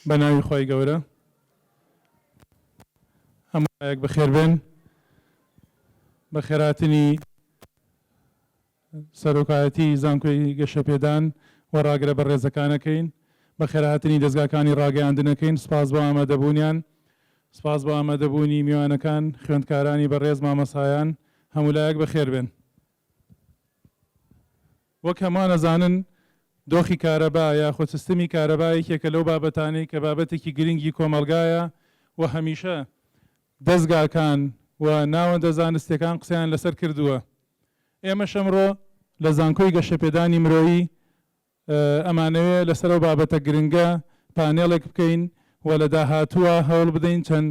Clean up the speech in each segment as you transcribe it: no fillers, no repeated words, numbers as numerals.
بە ناوی خوای گەورە هەموو لایەک بەخێر بێن. بەخێرهاتنی سەرۆکایەتی زانکۆی گەشەپێدان و ڕاگرە بەڕێزەکان ئەکەین. بەخێرهاتنی دەزگاکانی ڕاگەیاندن ئەکەین. سپاس بۆ ئامادەبوونیان. سپاس بۆ ئامادەبوونی میوانەکان، خوێندکارانی بەڕێز، مامۆستایان. هەموو لایەک بەخێر بێن. وەک هەمووان ئەزانن دۆخی کارەبا یاخود سیستمی کارەبا یەکێکە لەو بابەتانەی کە بابەتێکی گرنگی کۆمەڵگایە و هەمیشە دەزگاکان و ناوەندە زانستیەکان قسەیان لەسەر کردووە. ئێمەش ئەمڕۆ لە زانکۆی گەشەپێدانی مرۆیی ئەمانەوێ لەسەر ئەو بابەتە گرنگە پانێڵێک بکەین و لە داهاتووە هەوڵ بدەین چەند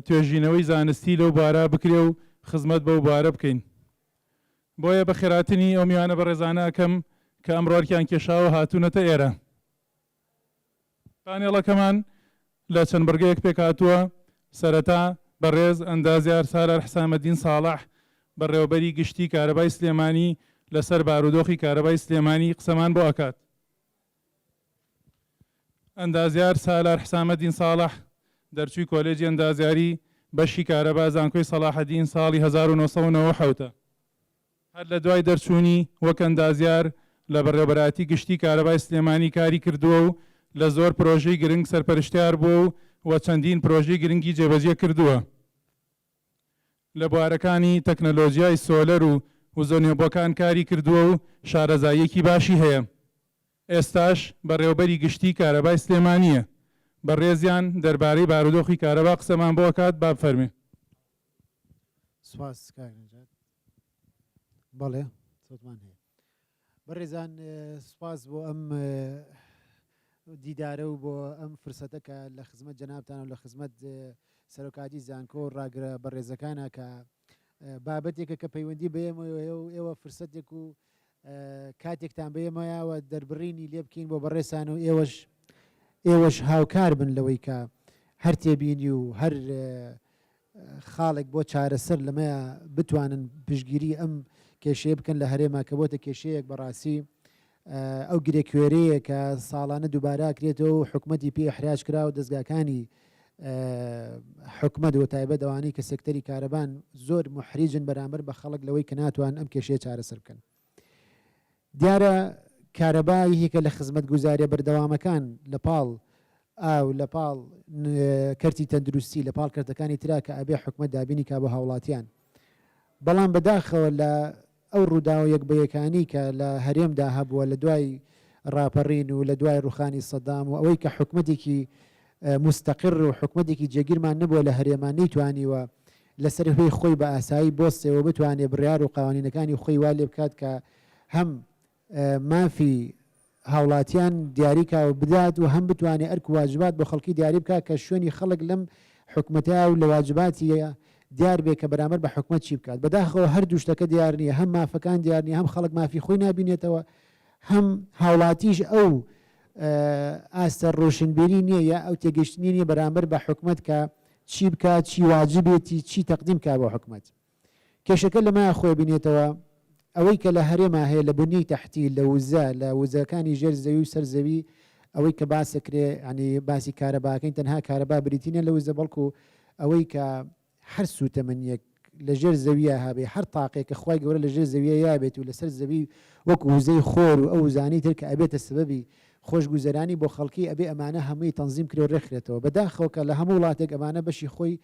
توێژینەوەی زانستی لەو بوارە بکرێ و خزمەت بەو بوارە بکەین. بۆیە بەخێرهاتنی ئەو میوانە بەڕێزانە ئەکەم کە ئەمڕۆ ئەرکیان کێشاوە هاتوونەتە ئێرە. پانێڵەکەمان لە چەند بڕگەیەک پێکهاتووە، سەرەتا بەڕێز ئەندازیار سالار حسامەدین ساڵح بەڕێوەبەری گشتی کارەبای سلێمانی لەسەر بارودۆخی کارەبای سلێمانی قسەمان بۆ ئەکات. ئەندازیار سالار حسامەدین ساڵح دەرچووی کۆلێجی ئەندازیاری بەشی کارەبا زانکۆی سەڵاحەدین ساڵی 1997 ە. هەر لە دوای دەرچوونی وەک ئەندازیار لە بەڕێوەبەرایەتی گشتی کارەبای سلێمانی کاری کردووە و لە زۆر پرۆژەی گرنگ سەرپەرشتیار بووە و و چەندین پرۆژەی گرنگی جێبەجێ کردووە لە بوارەکانی تەکنەلۆجیای سۆلەر و وزە نوێبووەکان کاری کردووە و شارەزاییەکی باشی هەیە. ئێستاش بەڕێوەبەری گشتی کارەبای سلێمانییە. بەڕێزیان دەربارەی بارودۆخی کارەبا قسەمان بۆ ئەکات با بفەرمێ. سوپاس کاک نەجات. بەڵێ سەوتمان هەیە. بەڕێزان سوپاس بۆ ئەم دیدارە و بۆ ئەم فرسەتە کە لە خزمەت جەنابتان و لە خزمەت سەرۆکاتی زانکۆ و ڕاگرە بەڕێزەکانە کە بابەتێکە کە پەیوەندی بە ئێمەوە هەیە و ئێوە فرسەتێک و کاتێکتان بە ئێمەیاوە دەربڕینی لێ بکەین بۆ بەڕێزان و ئێوەش ئێوەش هاوکار بن لەوەی کە هەر تێبینی و هەر خاڵێک بۆ چارەسەر لەمەیا بتوانن پشتگیری ئەم کێشەیە بکەن لە هەرێما کە بۆتە کێشەیەک بەڕاستی ئەو گرێ کوێرەیە کە ساڵانە دووبارە کرێتەوە و حکومەتی پێ ئیحراج کرا و دەزگاکانی حکومەت و تایبەت ئەوانەی کە سێکتەری کارەبان زۆر موحریجن بەرامبەر بە خەڵک لەوەی کە ناتوان ئەم کێشەیە چارەسەر بکەن. دیارە کارەبا یەکێکە لە خزمەتگوزاریە بەردەوامەکان لە پاڵ ئاو، لە پاڵ کەرتی تەندروستی، لە پاڵ کەرتەکانی ترا کە ئەبێ حکومەت دابینی کا بۆ هاوڵاتیان. بەڵام بەداخەوە لە ئەو ڕووداوە یەک بە یەکانەی کە لە هەرێمدا هەبووە لە دوای ڕاپەڕین و لە دوای ڕوخانی سەدام و ئەوەی کە حکومەتێکی موستەقر و حکومەتێکی جێگیرمان نەبووە لە هەرێما نەیتوانیوە لەسەر هوێی خۆی بە ئاسایی بۆستێ و بتوانێ بڕیار و قوانینەکانی خۆی وا لێ بکات کە هەم مافی هاوڵاتیان دیاری کا و بدات و هەم بتوانێ ئەرک و واجبات بۆ خەڵکی دیاری بکا کە شوێنی خەڵک لەم حکومەتە و لە واجباتی دیار بێ کە بەرامبەر بە حکومەت چی بکات. بەداخەوە هەردوو شتەکە دیار نییە، هەم مافەکان دیار نییە، هەم خەڵک مافی خۆی نابینێتەوە، هەم هاوڵاتیش ئەو ئاستە ڕۆشنبیری نییە یا ئەو تێگەیشتنی نییە بەرامبەر بە حکومەت کە چی بکات، چی واجبێتی، چی تەقدیم کا بۆ حکومەت. کێشەکە لەمەیا خۆی بینێتەوە، ئەوەی کە لە هەرێما هەیە لە بنیەی تەحتی، لە وزە، لە وزەکانی ژێر زەوی و سەر زەوی، ئەوەی کە باس ئەکرێ، یانی باسی کارەباکەین، تەنها کارەبا بریتی نیە لە وزە، بەڵکو ئەوەی کە هەر سوتەمەنیەک لە ژێر زەویا هەبێ، هەر تاقێک کە خوای گەورە لە ژێر زەویا یابێت و لەسەر زەوی وەکو وزەی خۆر و ئەو وزانەی تر کە ئەبێتە سەبەبی خۆشگوزەرانی بۆ خەڵکی ئەبێ ئەمانە هەمووی تەنزیم کرێ و ڕێکخرێتەوە. بەداخەوە کە لە هەموو وڵاتێک ئەمانە بەشی خۆی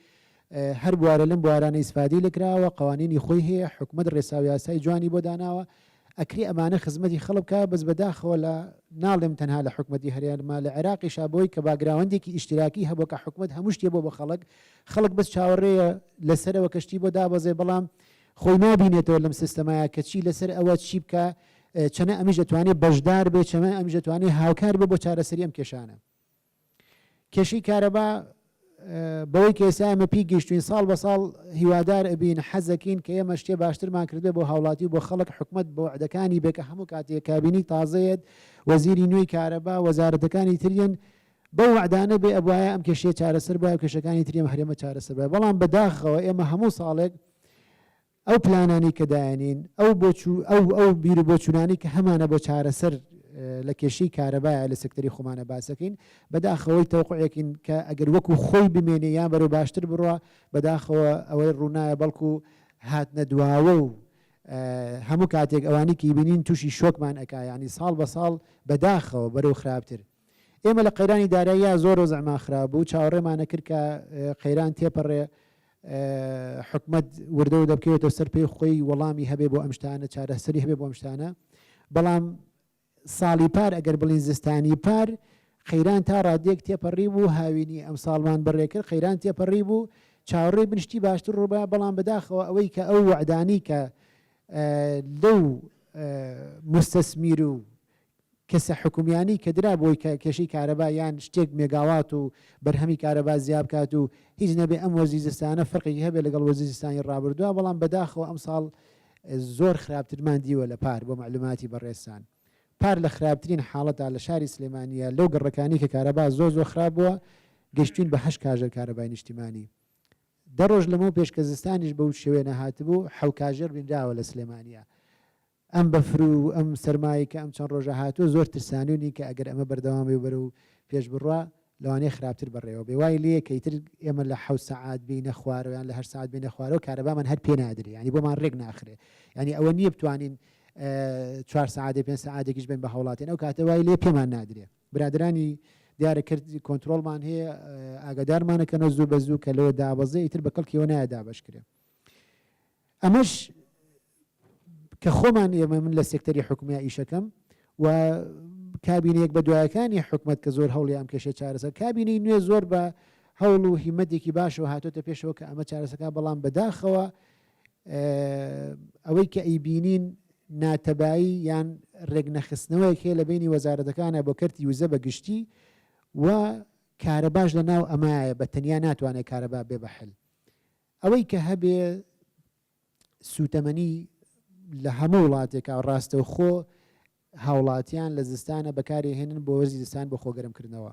هەر بوارە لەم بوارانە ئیسفادەی لێکراوە، قەوانینی خۆی هەیە، حکومەت ڕێسا و یاسای جوانی بۆ داناوە، ئەکرێ ئەمانە خزمەتی خەڵک بکا، بەس بەداخەوە لە ناڵێم تەنها لە حکومەتی هەرێما لە عێراقیشا بەوەی کە باگراوەندێکی ئیشتراکی هەبووە کە حکومەت هەموو شتێ بۆ بە خەڵک، خەڵک بەس چاوەڕێیە لەسەرەوە کە شتی بۆ دابەزێ بەڵام خۆی نابینێتەوە لەم سیستەمایە کە چی لەسەر ئەوە چی بکا چەنە ئەمیش دەتوانێ بەشدار بێ چەنە ئەمیش دەتوانێ هاوکار بێ بۆ چارەسەری ئەم کێشانە. کێشەی کارەبا بەوەی کە ئێستا ئێمە پێی گەیشتوین ساڵ بە ساڵ هیوادار ئەبین حەزەکەین کە ئێمە شتێ باشترمان کردبێ بۆ هاوڵاتی و بۆ خەڵک حکومەت بە وەعدەکانی بێ کە هەموو کاتێ کابینەی تازەیەت وەزیری نوێی کارەبا وەزارەتەکانی تریەن بەو وەعدانە بێ ئەبوایە ئەم کێشەیە چارەسەر بوایە و کێشەکانی تری ئەم هەرێمە چارەسەر بوایە بەڵام بەداخەوە ئێمە هەموو ساڵێک ئەو پلانانەی کە دایەنین، ئەو بۆچوو ئەو ئەو بیر و بۆچوونانەی کە هەمانە بۆ چارەسەر لە کێشەی کارەبایە لە سێکتەری خۆمانە باسەکەین، بەداخەوەی تەوقعێکین کە ئەگەر وەکو خۆی بمێنێ یان بەرەو باشتر بڕوا، بەداخەوە ئەوەی ڕوونایە بەڵکو هاتنە دواوە و هەموو کاتێک ئەوانی کە ئیبینین تووشی شۆکمان ئەکا، یانی ساڵ بە ساڵ بەداخەوە بەرەو خراپتر. ئێمە لە قەیرانی داراییا زۆر وەزعمان خراپ بوو، چاوەڕێمان ئەکرد کە قەیران تێپەڕێ حکومەت وردە وردە بکەوێتەوە سەر پێی خۆی وەڵامی هەبێ بۆ ئەم شتانە، چارەسەری هەبێ بۆ ئەم شتانە، بەڵام ساڵی پار ئەگەر بڵێین زستانی پار قەیران تا ڕادەیەک تێپەڕی بوو، هاوینی ئەمساڵمان بەڕێ کرد قەیران تێپەڕی بوو، چاوەڕێی بن شتی باشتر ڕووبا، بەڵام بەداخەوە ئەوەی کە ئەو وەعدانەی کە لەو موستەسمیر و کەسە حکومیانەی کە درا بۆی کە کێشەی کارەبا یان شتێک مێگاوات و بەرهەمی کارەبا زیا بکات و هیچ نەبێ ئەم وەرزی زستانە فەرقێکی هەبێ لەگەڵ وەرزی زستانی ڕابردووە، بەڵام بەداخەوە ئەمساڵ زۆر خراپترمان دیوە لە پار بۆ مەعلوماتی بەڕێزتان پار لە خراپترین حاڵەتا لە شاری سلێمانیە لەو گەڕەکانەی کە کارەبا زۆر زۆر خراپ بووە گەشتوین بە هەشت کاژێر کارەبای نیشتیمانی دە ڕۆژ لەمەو پێش کە زستانیش بەو شێوەیە نەهاتبوو حەو کاژێر بینراوە لە سلێمانیە ئەم بەفر و ئەم سەرمایەی کە ئەم چەند ڕۆژە هاتووە زۆر ترسانوونی کە ئەگەر ئەمە بەردەوام بێ و بەرەو پێش بڕوا لەوانەیە خراپتر بەڕێوە بێ وای لێیە کە ئیتر ئێمە لە حەوت سەعات بێینە خوارەوە یان لە هەشت سەعات بێینە خوارەوە کارەبامان هەر پێ نادرێ یانی بۆمان ڕێک ناخرێ یانی ئەوە نییە بتوانین چوار سەعاتێ پێنج سەعاتێکیش بێن بە هاوڵاتیان ئەو کاتە وای لێ پێمان نادرێ برادرانی دیارە کرد کۆنترۆڵمان هەیە ئاگادارمانەکەنەوە زوو بە زوو کە لەوە دابەزێ ئیتر بە کەڵکیەوە نایە دابەش کرێ ئەمەش کە خۆمان ئێمە من لە سێکتەری حکومیا ئیشەکەم و کابینەیەک بە دوایەکانی حکومت کە زۆر هەوڵی ئەم کێشە چارەسەر کابینەی نوێ زۆر بە هەوڵ و هیمەتێکی باشەوە هاتۆتە پێشەوە کە ئەمە چارەسەکە بەڵام بەداخەوە ئەوەی کە ئەیبینین ناتەبایی یان ڕێکنەخستنەوەیەک هەیە لە بینی وەزارەتەکانە بۆ کەرتی وزە بە گشتی و کارەباش لە ناو ئەمایە بە تەنیا ناتوانێت کارەبا بێ بە حل ئەوەی کە هەبێ سووتەمەنی لە هەموو وڵاتێکا ڕاستەوخۆ هاوڵاتیان لە زستانە بەکاری هێنن بۆ وەرزی زستان بۆ خۆگەرمکردنەوە.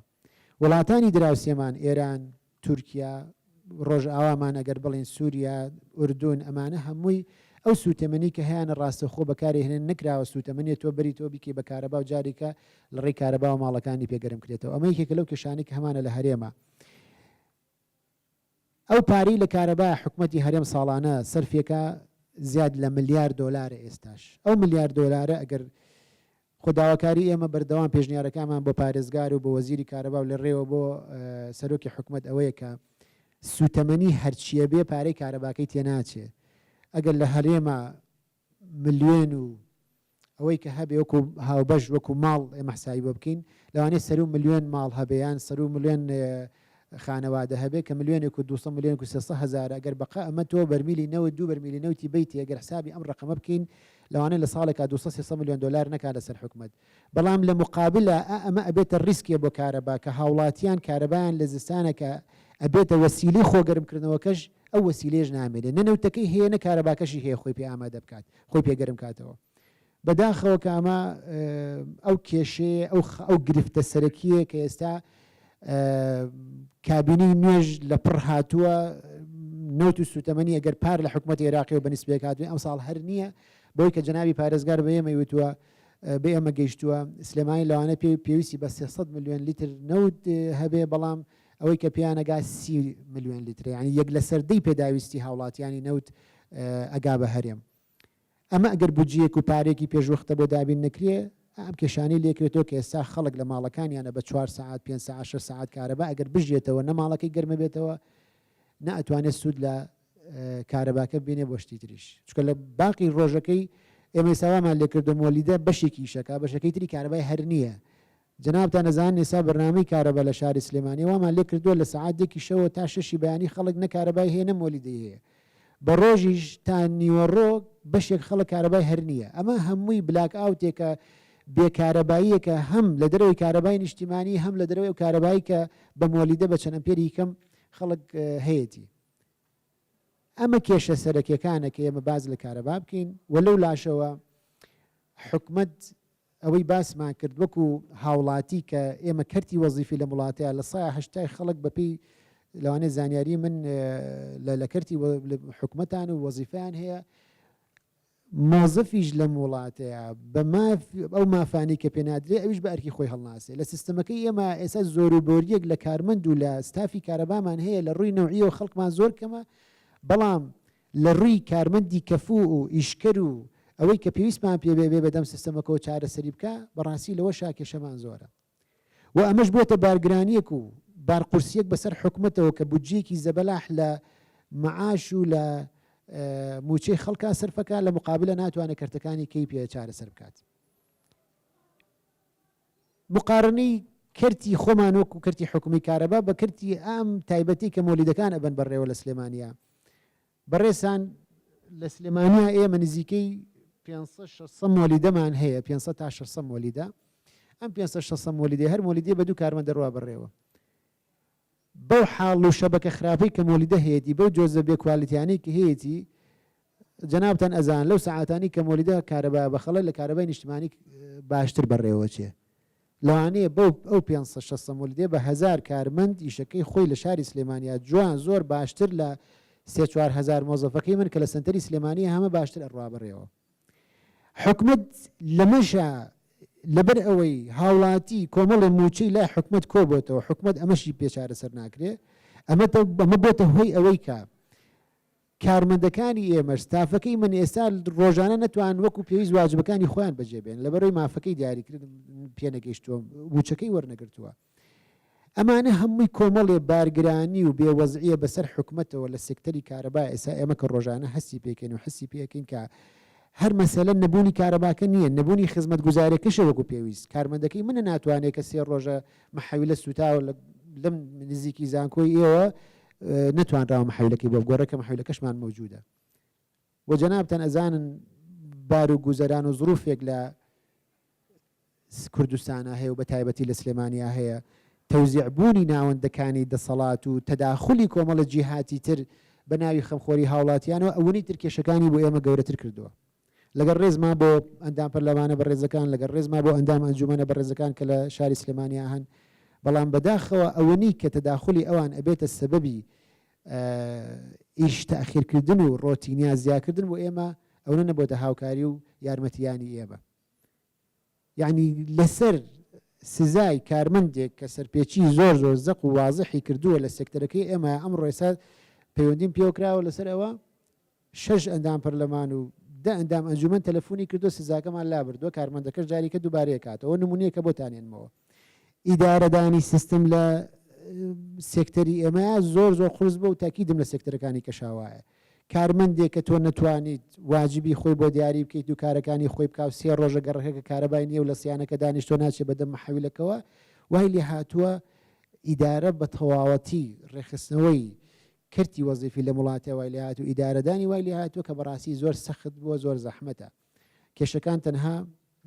وڵاتانی دراوسێمان ئێران، تورکیا، ڕۆژئاوامان ئەگەر بڵێین سوریا، ئوردون ئەمانە هەمووی ئەو سووتەمەنی کە هەیانە ڕاستەوخۆ بەکاری هێنن نەکراوە سووتەمەنیە تۆ بەری تۆ بیکەی بە کارەبا و جارێکە لە ڕێی کارەباوە ماڵەکانی پێ گەرم کرێتەوە ئەمە یەکێکە لەو کێشانەی کە هەمانە لە هەرێمە. ئەو پارەی لە کارەبا حکومەتی هەرێم ساڵانە سەرفیەکا زیاد لە ملیار دۆلارە ئێستاش ئەو ملیار دۆلارە ئەگەر خۆ داواکاری ئێمە بەردەوام پێشنیارەکانمان بۆ پارێزگار و بۆ وەزیری کارەبا و لە رێوە بۆ سەرۆکی حکومەت ئەوەیە کە سوتەمەنی هەرچیە بێ پارەی کارەباکەی تێناچێ ئەگەر لە هەرێما ملیۆن و ئەوەی کە هەبێ وەکو هاوبەش وەکو ماڵ ئێمە حسابی بۆ بکەین لەوانەیە سەروو ملیۆن ماڵ هەبێ یان سەروو ملیۆن خانەوادە هەبێ کە ملیۆنێک و 200 ملیۆنێک و 300 هەزار ئەگەر بەقە ئەمە تۆ بەرمیلی نەوت دوو بەرمیلی نەوتی بیتی ئەگەر حسابی ئەم ڕقەمە بکەین لەوانەیە لە ساڵێکا 200 300 ملیۆن دۆلار نەکا لەسەر حکومەت بەڵام لە مقابلە ئەمە ئەبێتە ڕیسکێ بۆ کارەبا کە هاوڵاتیان کارەبایان لە زستانە کە ئەبێتە وەسیلەی خۆگەرمکردنەوەکەش ئەو وەسیلەیەش نامێنێ نە نەوتەکەی هەیە نە کارەباکەشی هەیە خۆی پێ ئامادە بکات خۆی پێ گەرم کاتەوە بەداخەوە کە ئەمە ئەو کێشەیە ئەو ئەو گرفتە سەرەکیە کە ئێستا کابینەی نوێژ لە پڕ هاتووە نەوت و سوتەمەنی ئەگەر پار لە حکوومەت عێراقی و بەنیسبێک هاتووی ئەم ساڵ هەر نییە بۆی کە جەنابی پارێزگار بە ئێمەی وتووە بە ئێمە گەیشتووە سلێمانی لەوانە پێ پێویستی بە 300 میلیۆن لیتر نەوت هەبێ بەڵام ئەوەی کە پێیان ئەگا 30 میلیۆن لیترە یعنی یەک لەسەر دەی پێداویستی هاوڵاتیانی نەوت ئەگا بە هەرێم ئەمە ئەگەر بودجەیەک و پارەیەکی پێشوەختە بۆ دابین نەکرێ ئەم کێشانەی لێکەوێتەوە کە ئێستا خەڵک لە ماڵەکانیانە بە چوار سەعات، پێنج سەعات، شەش سەعات کارەبا ئەگەر بژیێتەوە نە ماڵەکەی گەرمەبێتەوە نە ئەتوانێت سوود لە کارەباکە ببینێ بۆ شتی تریش چونکە لە باقی ڕۆژەکەی ئێمە ئێستا وامان لێکردووە مۆلیدە بەشێکی ئیشەکە بەشەکەی تری کارەبای هەر نییە جەنابتان ئەزانن ئێستا بەرنامەی کارەبا لە شاری سلێمانی وامان لێ کردووە لە سەعات یەکی شەوە تا شەشی بەیانی خەڵک نە کارەبای هەیە نە مۆلیدەی هەیە بە ڕۆژیش تا نیوەڕۆ بەشێک خەڵک کارەبای هەر نییە ئەمە هەمووی black out ێکە بێ کارەباییەکە هەم لە دەرەوەی کارەبای نیشتیمانی هەم لە دەرەوەی ئەو کارەبایی کە بە مۆلیدە بە چەند ئەمپێری کەم خەڵک هەیەتی ئەمە کێشە سەرەکیەکانە کە ئێمە باس لە کارەبا بکەین و لەو لاشەوە حکومەت ئەوەی باسمان کرد وەکو هاوڵاتی کە ئێمە کەرتی وەزیفی لەم وڵاتەیە لە سایە هەشتای خەڵک بەپێی لەوانەیە زانیاری من لە کەرتی حکومەتان و وەزیفیان هەیە. مۆزەفیش لەم وڵاتەیا بە ماف ئەو مافانەی کە پێنادرێ ئەویش بە ئەرکی خۆی هەڵناسێ. لە سیستەمەکەی ئێمە ئێستا زۆر و بۆرییەک لە کارمەند و لە ستافی کارەبامان هەیە لە ڕووی نەوعییەوە خەڵکمان زۆر کەمە بەڵام لە ڕووی کارمەندی کەفوو و ئیشکەر و ئەوەی کە پێویستمان پێ بێ بێ بەدەم سیستەمەکەوە چارەسەری بکا بەڕاستی لەوەشا کێشەمان زۆرە. و ئەمەش بۆتە بارگرانیەک و بارقورسیەک بەسەر حکومەتەوە کە بودجەیەکی زەبەلاح لە معاش و لە موچەی خەڵکا سەرفەکا لە مقابلە ناتوانێت کەرتەکانی کەی پێ چارەسەر بکات. مقارنەی کەرتی خۆمان وەکو کەرتی حکومی کارەبا بە کەرتی ئەم تایبەتی کە مۆلیدەکان ئەبەن بەڕێوە لە سلێمانیا بەڕێزان لە سلێمانیا ئێمە نزیکەی 500 600 مۆلیدەمان هەیە 500 تا 600 مۆلیدە ئەم 500 600 مۆلیدەی هەر مۆلیدەی بە دوو کارمەند دەڕوا بەڕێوە بەو حاڵ و شەبەکە خراپەی کە مۆلیدە هەیەتی بەو جۆزە بێ کوالیتیانەی کە هەیەتی جەنابتان ئەزان لەو سەعاتانەی کە مۆلیدە کارەبا بەخەڵە لە کارەبای نیشتمانی باشتر بەڕێوەچێ لەوانەیە بەو ئەو 500 600 مۆلیدەیە بە هەزار کارمەند ئیشەکەی خۆی لە شاری سلێمانیا جوان زۆر باشتر لە سێ 4000 مۆزەفەکەی من کە لە سەنتەری سلێمانی هەمە باشتر ئەڕوا بەڕێوە. حکومەت لەمەشا لەبەر ئەوەی هاوڵاتی کۆمەڵێ موچەی لای حکومەت کۆبۆتەوە حکومەت ئەمەشی پێ چارەسەر ناکرێ ئەمە ئەمە بۆتە هۆی ئەوەی کە کارمەندەکانی ئێمەش ستافەکەی من ئێستا ڕۆژانە نەتوان وەکو پێویست واجبەکانی خۆیان بەجێ بێن لەبەرەوەی مافەکەی دیاریکرد پێنەگەیشتووە موچەکەی وەرنەگرتووە ئەمانە هەمووی کۆمەڵێ بارگرانی و بێ وەزعیە بەسەر حکومەتەوە لە سێکتەری کارەبا ئێستا ئێمە کە ڕۆژانە هەستی پێکەین و حسی پێکەین کە هەر مەسەلە نەبوونی کارەباکە نییە نەبوونی خزمەتگوزارێکەشە وەکو پێویست کارمەندەکەی منە ناتوانێت کە سێ ڕۆژە محەویلە سوتاوە لەم نزیکی زانکۆی ئێوە نەتوانراوە محەویلەکەی بۆ بگۆڕێ کە محەویلەکەشمان مەوجودە و جەنابتان ئەزانن بار و گوزەران و زروفێک لە کوردستانا هەیە و بە تایبەتی لە سلێمانیا هەیە، تەوزیع بوونی ناوەندەکانی دەسەڵات و تەداخولی کۆمەڵە جیهاتی تر بە ناوی خەمخۆری هاوڵاتیانەوە ئەوەنەی تر کێشەکانی بۆ ئێمە گەورەتر کردووە. لەگەڵ ڕێزما بۆ ئەندام پەرلەمانە بەڕێزەکان، لەگەڵ ڕێزما بۆ ئەندام ئەنجومەنە بەڕێزەکان کە لە شاری سلێمانیا هەن، بەڵام بەداخەوە ئەوەنەی کە تەداخولی ئەوان ئەبێتە سەبەبی ئیش تەئخیرکردن و ڕۆتینیا زیاکردن بۆ ئێمە، ئەونە نەبۆتە هاوکاری و یارمەتیانی ئێمە. یەعنی لەسەر سزای کارمەندێک کە سەرپێچی زۆر زۆر زەق و وازحی کردووە لە سێکتەرەکەی ئێمە ئەمڕۆ ئێستا پەیوەندیم پێوە کراوە لەسەر ئەوە شەش ئەندام پەرلەمان و دە ئەندام ئەنجومەن تەلەفۆنی کردو سزاکەمان لابردووە کارمەندەکەش جاریکە دووبارەیە کاتەوە نمونەیەکە بۆتان هێنمەوە ئیدارەدانی سیستم لە سێکتەری ئێمە زۆر زۆر قورس بوو و تاکیدم لە سێکتەرەکانی کەشاوایە کارمەندێک کە تۆ نەتوانیت واجبی خۆی بۆ دیاری بکەیت و کارەکانی خۆی بکا و سێ ڕۆژە گەڕەکەکە کارەبای نییە و لە سیانەکە دانیشتووە ناچێ بەدەم محەویلەکەوە وای لێهاتووە ئیدارە بە تەواوەتی ڕێکخستنەوەی کەرتی وەزیفی لەم وڵاتە وای لێهاتوو ئیدارەدانی وای لێهاتووە کە بەڕاستی زۆر سەخت بووە زۆر زەحمەتە کێشەکان تەنها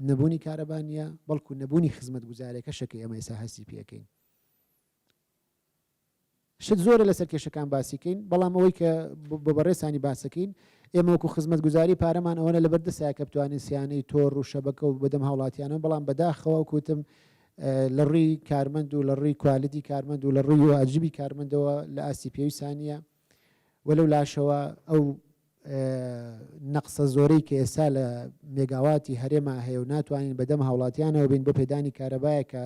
نەبوونی کارەبا نییە بەڵکو نەبوونی خزمەتگوزارێکەشە کە ئێمە ئێستا هەستی پێکەین. شت زۆرە لەسەر کێشەکان باسی کەین، بەڵام ئەوەی کە بۆ بەڕێزتانی باسەکەین، ئێمە وەکو خزمەتگوزاری پارەمان ئەوەنە لەبەر دەستایە کە بتوانین سیانەی تۆڕ و شەبەکە و بەدەم هاوڵاتیانەوە، بەڵام بەداخەوە وەکو وتم لە ڕووی کارمەند و لە ڕووی کوالیتی کارمەند و لە ڕووی واجبی کارمەندەوە لە ئاستی پێویستا نییە و لەو لاشەوە ئەو نەقسە زۆرەی کە ئێستا لە مێگاواتی هەرێما هەیە و ناتوانین بەدەم هاوڵاتیانەوە بین بۆ پێدانی کارەبایەک کە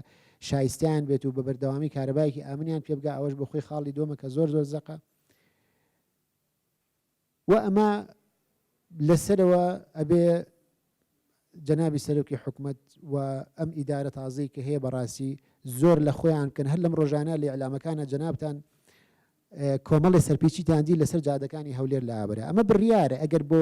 شایستەیان بێت و بە بەردەوامی کارەبایەکی ئامنیان پێ بگا ئەوەش بۆ خۆی خاڵی دووەمە کە زۆر زۆر زەقە و ئەمە لەسەرەوە ئەبێ جەنابی سەرۆکی حکومەت و ئەم ئیدارە تازەی کە هەیە بەڕاستی زۆر لە خۆیان بکەن هەر لەم ڕۆژانە لە ئیعلامەکانە جەنابتان کۆمەڵێ سەرپێچیتان دی لەسەر جادەکانی هەولێر لابرا ئەمە بڕیارە ئەگەر بۆ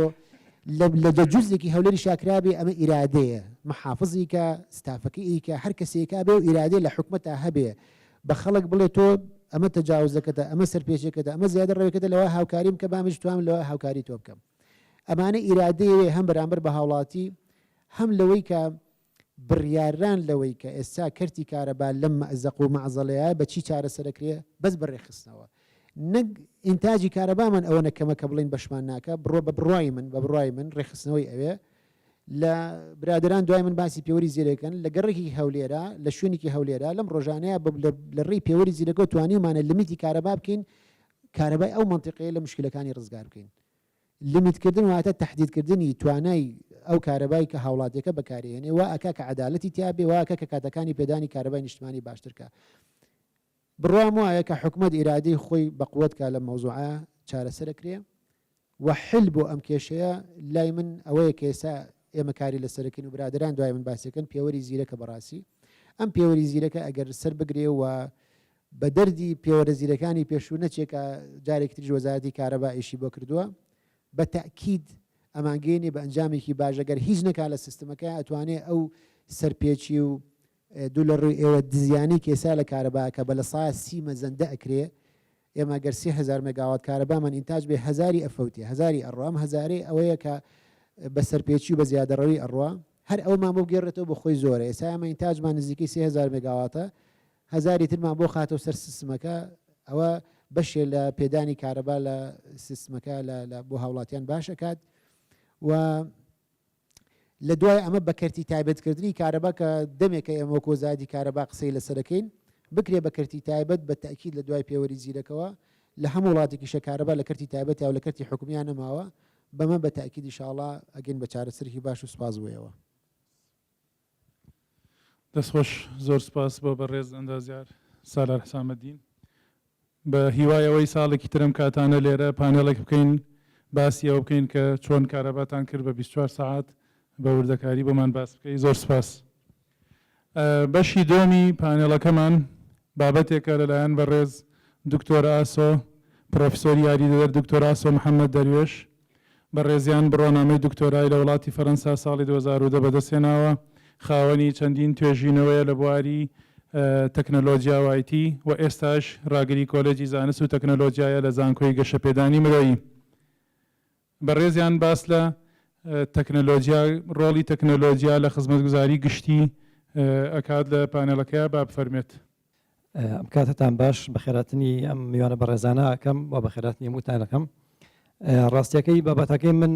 لە جوزێکی هەولێری شاکرابێ ئەمە ئیرادەیە محافزیکە ستافەکە ئیکە هەر کەسێکا بێ و ئیرادەی لە حکومەتا هەبێ بە خەڵک بڵێ تۆ ئەمە تەجاوزەکەتە ئەمە سەرپێچێکەتە ئەمە زیادە ڕەوێکەتە لەوە هاوکاریم کە با منیش توام لەوە هاوکاری تۆ بکەم ئەمانە ئیرادەیەوێ هەم بەرامبەر بە هاوڵاتی هەم لەوەی کە بڕیاران لەوەی کە ئێستا کەرتی کارەبا لەم مەئزەق و مەعزەڵەیە بە چی چارەسەرەکرێ بەس بە ڕێکخستنەوە نەک ئینتاجی کارەبامان ئەوەنە کەمە کە بڵێین بەشمان ناکا بڕۆ بە بڕوای من بە بڕوای من ڕێکخستنەوەی ئەوێ لە برادەران دوای من باسی پێوەری زیرەکەن لە گەڕێکی هەولێرە لە شوێنێکی هەولێرە لەم ڕۆژانەیە لە ڕێی پێوەری زیرەکەوە توانیومانە لمیتی کارەبا بکەین کارەبای ئەو مەنتیقەیە لە مشکلەکانی ڕزگار بکەین. limit کردن واتە تەحدیدکردنی توانای ئەو کارەبای کە هاوڵاتیەکە بەکاریهێنێ وا ئەکا کە عەدالەتی تیا بێ، وا ئەکا کە کاتەکانی پێدانی کارەبای نیشتمانی باشتر کا. بڕوام وایە کە حکومەت ئیرادەی خۆی بەقوەت کا لەم مەوزوعە چارەسەر ئەکرێ و حل بۆ ئەم کێشەیە لای من ئەوەیە کە ئێستا ئێمە کاری لەسەر ئەکەین و برادەران دوای من باسی ئەکەن پێوەری زیرەکە بەڕاستی ئەم پێوەری زیرەکە ئەگەر سەر بگرێ و بە دەردی پێوەرە زیرەکانی پێشوو نەچێ کە جارێکی تریش وەزارەتی کارەبا ئیشی بۆ کردووە بە تەئکید ئەمانگەیەنێ بە ئەنجامێکی باش ئەگەر هیچ نەکا لە سیستمەکە ئەتوانێ ئەو سەرپێچی و دوو لە ڕووی ئێوە دزیانەی کە ئێستا لە کارەبا کە بە 30% مەزەندە ئەکرێ ئێمە گەر 3000 مێگاوات کارەبامان ئینتاج بێ هەزاری ئەفەوتێ هەزاری ئەڕوا ئەم هەزارەی ئەوەیە کە بە سەرپێچی و بە زیادەڕەوی ئەڕوا هەر ئەومان بۆ بگێڕێتەوە بۆ خۆی زۆرە ئێستا ئێمە ئینتاجمان نزیکەی 3000 مێگاواتە هەزاری ترمان بۆ خاتەوە سەر سیستمەکە ئەوە بەشێ لە پێدانی کارەبا لە سیستمەکە لە بۆ هاوڵاتیان باش ئەکات و لە دوای ئەمە بە کەرتی تایبەتکردنی کارەبا کە دەمێکە ئێمە وەکو وەزارەتی کارەبا قسەی لەسەرەکەین بکرێ بە کەرتی تایبەت بە تەئکید لە دوای پێوەری زیرەکەوە لە هەموو وڵاتێکیشە کارەبا لە کەرتی تایبەت یا لە کەرتی حکومییا نەماوە بەمە بە تەئکید ئیشاڵا ئەگەین بە چارەسەرێکی باش و سوپاس بۆ ئێوە. دەستخۆش زۆر سوپاس بۆ بەڕێز ئەندازیار سالار حسامەدین. بە هیوای ئەوەی ساڵێکی تر ئەم کاتانە لێرە پانێڵێک بکەین باسی ئەوە بکەین کە چۆن کارەباتان کرد بە 24 سەعات بە وردەکاری بۆمان باس بکەی زۆر سوپاس. بەشی دووەمی پانێڵەکەمان بابەتێکە لەلایەن بەڕێز دکتۆر ئاسۆ پرۆفیسۆری یاریدەدەر دکتۆر ئاسۆ محەمەد دەروێش بەڕێزیان بڕوانامەی دکتۆرای لە وڵاتی فەرەنسا ساڵی 2010 بەدەستهێناوە، خاوەنی چەندین توێژینەوەیە لە بواری تەکنەلۆجیا و ئایتی و ئێستاش ڕاگری کۆلێجی زانست و تەکنەلۆجیایە لە زانکۆی گەشەپێدانی مرۆیی. بەڕێزیان باس لە تەکنەلۆجیا، ڕۆڵی تەکنەلۆجیا لە خزمەتگوزاری گشتی ئەکات لە پانێڵەکەیا با بفەرموێت. ئەم کاتەتان باش، بەخێرهاتنی ئەم میوانە بەڕێزانە ئەکەم و بەخێرهاتنی هەمووتان ئەکەم. ڕاستیەکەی بابەتەکەی من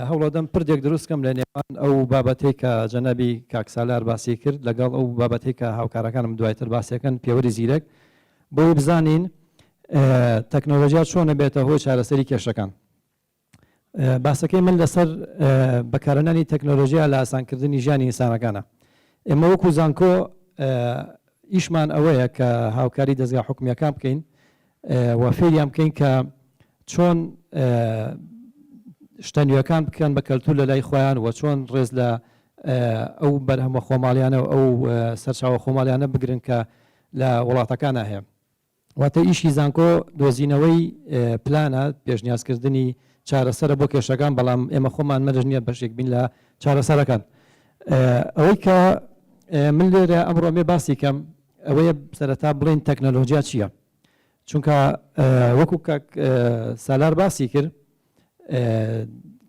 هەوڵەدەم پردێک دروست کەم لە نێوان ئەو بابەتەی کە جەنابی کاک سالار باسی کرد لەگەڵ ئەو بابەتەی کە هاوکارەکانم دوایتر باسیەکەن پێوەری زیرەک بۆی بزانین تەکنۆلۆژیا چۆن ئەبێتە هۆی چارەسەری کێشەکان. باسەکەی من لەسەر بەکارهێنانی تەکنۆلۆژیا لە ئاسانکردنی ژیانی ئینسانەکانە. ئێمە وەکو زانکۆ ئیشمان ئەوەیە کە هاوکاری دەزگا حکومییەکان بکەین و فێریان بکەین کە چۆن شتە نوێکان بکەن بە کەلتور لە لای خۆیان و چۆن ڕێز لە ئەو بەرهەمە خۆماڵیانە و ئەو سەرچاوە خۆماڵیانە بگرن کە لە وڵاتەکانە هەیە. واتە ئیشی زانکۆ دۆزینەوەی پلانە، پێشنیازکردنی چارەسەرە بۆ کێشەکان، بەڵام ئێمە خۆمان مەرج نییە بەشێک بین لە چارەسەرەکان. ئەوەی کە من لێرە ئەمڕۆ مێ باسی کەم ئەوەیە سەرەتا بڵێین تەکنەلۆجیا چییە؟ چونکە وەکو کاک سالار باسی کرد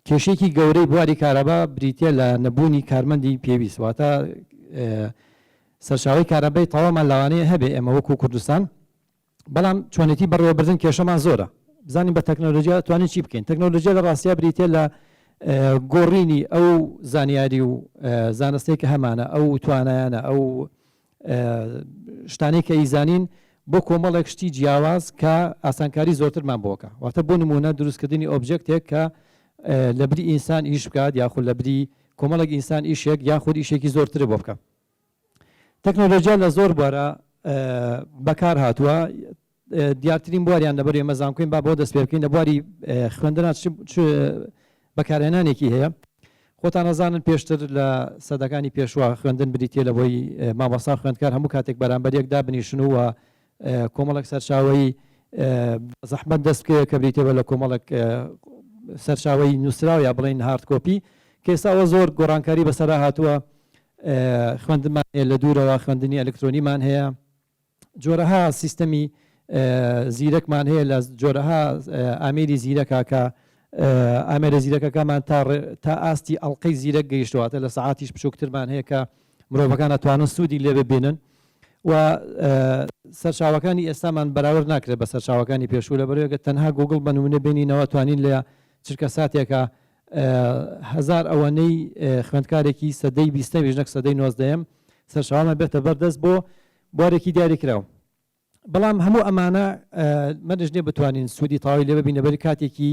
کێشەیەکی گەورەی بواری کارەبا بریتییە لە نەبوونی کارمەندی پێویست، واتە سەرچاوەی کارەبای تەواومان لەوانەیە هەبێ ئێمە وەکو کوردستان، بەڵام چۆنێتی بەڕێوەبردن کێشەمان زۆرە. بزانین بە تەکنەلۆجیا توانین چی بکەین. تەکنەلۆجیا لە ڕاستیا بریتییە لە گۆڕینی ئەو زانیاری و زانستەی کە هەمانە، ئەو توانایانە، ئەو شتانەی کە ئیزانین بۆ کۆمەڵێک شتی جیاواز کە ئاسانکاری زۆرترمان بۆ کە. واتە بۆ نموونە دروستکردنی object ێک کە لەبری ئینسان ئیش بکات یاخود لەبری کۆمەڵێک ئینسان ئیشێک یاخود ئیشێکی زۆرتر بۆ بکە. تەکنۆلۆژیا لە زۆر بوارە بەکار هاتووە، دیارترین بواریان لەبەر ئێمە زانکۆین با بۆ دەست پێ بکەین لە بواری خوێندنا چ بەکارهێنانێکی هەیە. خۆتان ئەزانن پێشتر لە سەدەکانی پێشوە خوێندن بریتیە لە بۆی مامۆستا خوێندکار هەموو کاتێک بەرامبەر یەک دابنیشن و کۆمەڵێک سەرچاوەی زەحمەت دەست بکەوێت کە بریتیە لە کۆمەڵێک سەرچاوەی نووسراو یا بڵێین hard copy کە ئێستا ئەوە زۆر گۆڕانکاری بەسەرا هاتووە خوێندنمان هەیە لە دوورەوە خوێندنی ئەلکترۆنیمان هەیە جۆرەها سیستەمی زیرەکمان هەیە لە جۆرەها ئامێری زیرەکە کە ئامێرە زیرەکەکەمان تا ئاستی ئەڵلقەی زیرەک گەیشتواتە لە سەعاتیش بچووکترمان هەیە کە مرۆڤەکان ئەتوانن سوودی لێ ببینن و سەرچاوەکانی ئێستامان بەراورد ناکرێت بە سەرچاوەکانی پێشوو لەبەرئەوەی گەر تەنها گووگڵ بە نموونە بێنینەوە توانین لە چرکە ساتێکا هەزار ئەوەنەی خوێندکارێکی سەدەی بیستەمیش نەک سەدەی نۆزدەیەم سەرچاوەمان بێتە بەردەست بۆ بوارێکی دیاریکراو. بەڵام هەموو ئەمانە مەرج نیە بتوانین سوودی تەواوی لێ ببین لەبەر کاتێکی.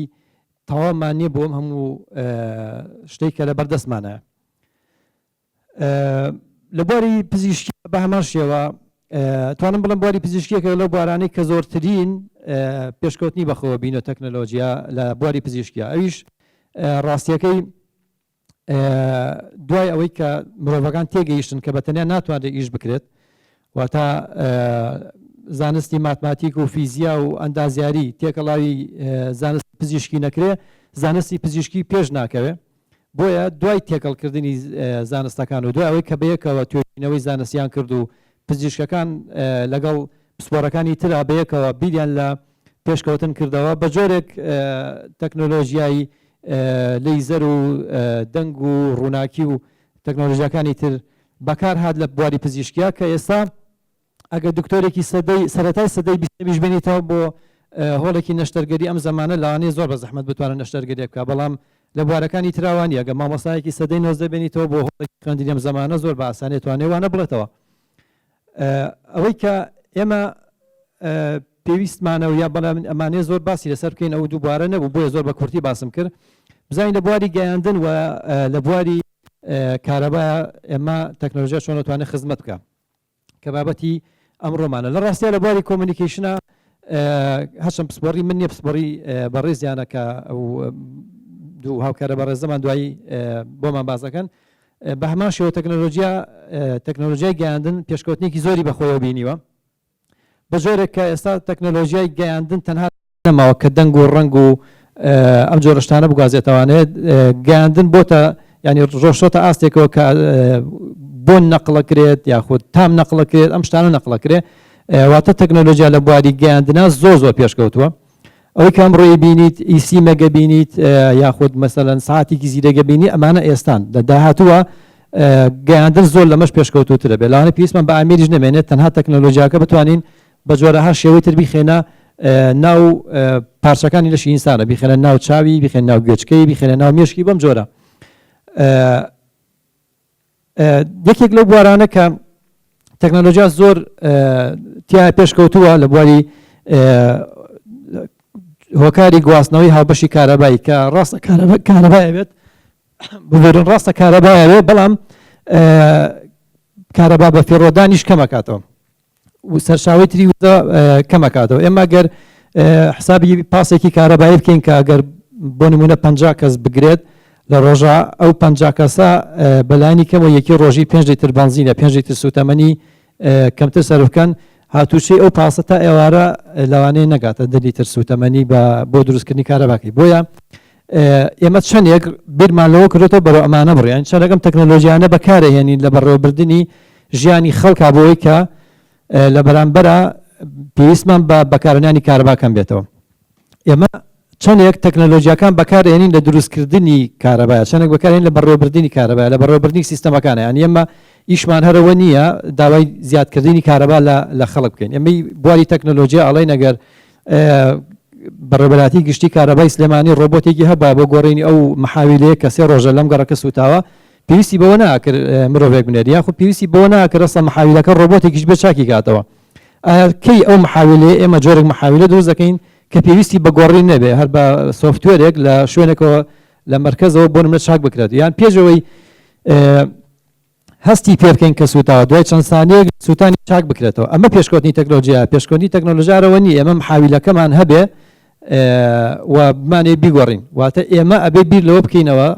تەواومان نییە بۆ ئەم هەموو شتەی کە لە بەردەستمانە. لە بواری پزیشکی بە هەمان شێوە توانم بڵێم بواری پزیشکیەکە لەو بوارانەی کە زۆرترین پێشکەوتنی بەخۆوە بینە تەکنەلۆجیا لە بواری پزیشکیا، ئەویش ڕاستیەکەی دوای ئەوەی کە مرۆڤەکان تێگەیشتن کە بە تەنیا ناتوانرێت ئیش بکرێت، واتە زانستی ماتماتیک و فیزیا و ئەندازیاری تێکەڵاوی زانستی پزیشکی نەکرێ زانستی پزیشکی پێش ناکەوێ. بۆیە دوای تێکەڵکردنی زانستەکان و دوای ئەوەی کە بەیەکەوە توێژینەوەی زانستیان کرد و پزیشکەکان لەگەڵ پسپۆڕەکانی ترا بەیەکەوە بیریان لە پێشکەوتن کردەوە بە جۆرێک تەکنۆلۆژیای لەیزەر و دەنگ و ڕووناکی و تەکنۆلۆژیاکانی تر بەکار هات لە بواری پزیشکیا کە ئێستا ئەگەر دکتۆرێکی سەدەی سەرەتای سەدەی بیستەمیش بێنیتەوە بۆ هۆڵێکی نەشتەرگەری ئەم زەمانە لەوانەیە زۆر بە زەحمەت بتوانێت نەشتەرگەریە بکا، بەڵام لە بوارەکانی ترا وا نییە. ئەگەر مامۆستایەکی سەدەی 19 بێنیتەوە بۆ هۆڵێکی خوێندنی ئەم زەمانە زۆر بە ئاسانی ئەتوانێ وانە بڵێتەوە. ئەوەی کە ئێمە پێویستمانە و یا بەڵام ئەمانەیە زۆر باسی لەسەر بکەین ئەو دوو بوارە نەبوو، بۆیە زۆر بە کورتی باسم کرد. بزانین لە بواری گەیاندن و لە بواری کارەبا ئێمە تەکنەلۆژیا چۆن ئەتوانێت خزمەت بکا. کە بابەتی ئەمڕۆمانە. لە ڕاستیا لە بواری communication ا هەرچەند پسپۆڕی من نییە، پسپۆڕی بەڕێزیانە کە ئەو دوو هاوکارە بەڕێزەمان دوایی بۆمان باس دەکەن. بە هەمان شێوە تەکنەلۆژیا تەکنەلۆژیای گەیاندن پێشکەوتنێکی زۆری بەخۆیەوە بینیوە، بە جۆرێک کە ئێستا تەکنەلۆژیای گەیاندن تەنها نەماوە کە دەنگ و ڕەنگ و ئەم جۆرە شتانە بگوازێتەوانێت. گەیاندن بۆتە ینی ڕۆشتۆتە ئاستێکەوە کە بۆن نەقڵەکرێت یاخود تام نەقڵەکرێت، ئەم شتانە نەقڵەکرێت. واتە تەکنەلۆژیا لە بواری گەیاندنا زۆر زۆر پێشکەوتووە. ئەوەی کە ئەمڕۆی بینیت ئیسیمەگە بینیت یاخود مەسەلەن ساعتێکی زیرەگە بینی، ئەمانە ئێستان. لە داهاتووە گەیاندن زۆر لەمەش پێشکەوتووترە بێت، لەوانەیە پێویستمان بە ئامێریش نەمێنێت، تەنها تەکنەلۆژیاکە بتوانین بە جۆرەها شێوەی تر بیخەینە ناو پارچەکانی لەشی ئینسانە، بیخەینە ناو چاوی، بیخەینە ناو گوێچکەی، بیخەینە ناو مێشکی، بەم جۆرە. یەکێک لەو بوارانە کە تەکنەلۆژیا زۆر تیا پێشکەوتووە لە بواری هۆکاری گواستنەوەی هاوبەشی کارەبایی کە ڕاستە کارەبای بێت، ببورن، ڕاستە کارەبایە بێت، بەڵام کارەبا بە فێڕۆدانیش کەمەکاتەوە و سەرچاوەی تری وزە کەمەکاتەوە. ئێمە گەر حسابی پاسێکی کارەبایی بکەین کە ئەگەر بۆ نمونە 50 کەس بگرێت لە ڕۆژە، ئەو 50 کەسە بەلایەنی کەمەوە یەکی ڕۆژی 5 لیتر بەنزینە، 5 لیتر سوتەمەنی کەمتر سەرف بکەن، هاتوچۆی ئەو پاسە تا ئێوارە لەوانەیە نەگاتە 10 لیتر سوتەمەنی بۆ دروستکردنی کارەباکەی. بۆیە ئێمە چەندێک بیرمان لەوە کردێتەوە بەرەو ئەمانە بڕیان، چەندێک ئەم تەکنەلۆژیانە بەکارهێنین لە بەڕێوەبردنی ژیانی خەڵکا بۆ ئەوەی کە لە بەرامبەرا پێویستمان بە بەکارهێنانی کارەبا کەم بێتەوە. ئێمە چەندێک تەکنەلۆژیاکان بەکارهێنین لە دروستکردنی کارەبایە، چەندێک بەکارهێنین لە بەڕێوەبردنی کارەبایە، لە بەڕێوەبردنی سیستەمەکانە. یانی ئێمە ئیشمان هەرەوە نییە داوای زیادکردنی کارەبا لە خەڵک بکەین. ئێمەی بواری تەکنەلۆژیا ئەڵێین ئەگەر بەڕێوەبەرایەتی گشتی کارەبای سلێمانی ڕۆبۆتێکی هەبوایە بۆ گۆڕینی ئەو محاویلەیە کە سێ ڕۆژە لەم گەڕەکە سووتاوە، پێویستی بەوە ناکرد مرۆڤێک بنێری، یاخود پێویستی بەوە ناکرد ئەسڵەن محاویلەکە ڕۆبۆتێکیش بێت چاکی کاتەوە. ئایا کەی ئەو محاویلەیە ئێمە جۆرێک محاویلە دروست دەکەین کە پێویستی بە گۆڕین نەبێ، هەر بە software ێک لە شوێنێکەوە لە مەرکەزەوە بۆ نمونە چاک بکرێت، یان پێش ئەوەی هەستی پێ بکەین کە سووتاوە دوای چەند سانیەک سووتانی چاک بکرێتەوە. ئەمە پێشکەوتنی تەکنۆلۆژیا. پێشکەوتنی تەکنۆلۆژیارەوە نییە ئێمە محاویلەکەمان هەبێ و بمانێ بیگۆڕین. واتە ئێمە ئەبێ بیر لەوە بکەینەوە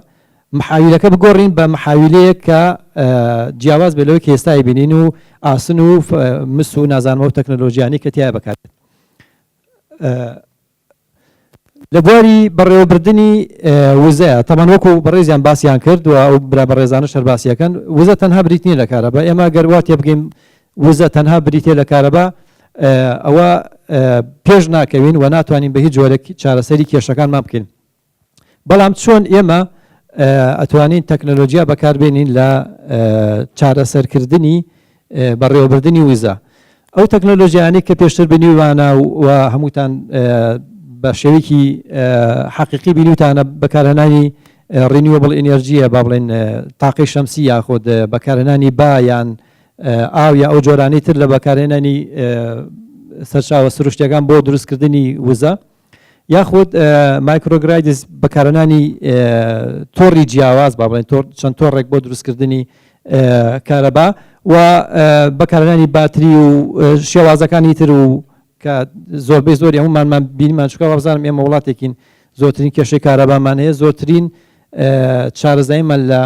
محاویلەکە بگۆڕین بە محاویلەیەک کە جیاواز بێت لەوەی کە ئێستا ئەیبینین و ئاسن و مس و نازانم ئەو تەکنەلۆژیانەی کە تیایا بەکاردێت. لە بواری بەڕێوەبردنی وزەیە تەبعەن وەکو بەڕێزیان باسیان کرد و ئەو برا بەڕێزانەش هەر باسیەکەن، وزە تەنها بریت نییە لە کارەبا. ئێمە گەر وا تێبگەین وزە تەنها بریتە لە کارەبا، ئەوە پێش ناکەوین و ناتوانین بە هیچ جۆرێک چارەسەری کێشەکانمان بکەین. بەڵام چۆن ئێمە ئەتوانین تەکنەلۆجیا بەکاربێنین لە چارەسەرکردنی بەڕێوەبردنی وزە؟ ئەو تەکنەلۆژیانەی کە پێشتر بینیوانە و هەمووتان بە شێوەیەکی حەقیقی بینیوتانە، بەکارهێنانی renewable energy یە، با بڵێن تاقی شەمسی، یاخود بەکارهێنانی با یان ئاو یا ئەو جۆرانەی تر لە بەکارهێنانی سەرچاوە سروشتیەکان بۆ دروستکردنی وزە. یاخود microgrids بەکارهێنانی تۆڕی جیاواز با بڵێن چەند تۆڕێک بۆ دروستکردنی کارەبا و بەکارهێنانی باتری و شێوازەکانی تر و کە زۆربەی زۆری هەموومانمان بینیمان چونکە وابزانم ئێمە وڵاتێکین زۆرترین کێشەی کارەبامان هەیە زۆرترین شارەزاییمان لە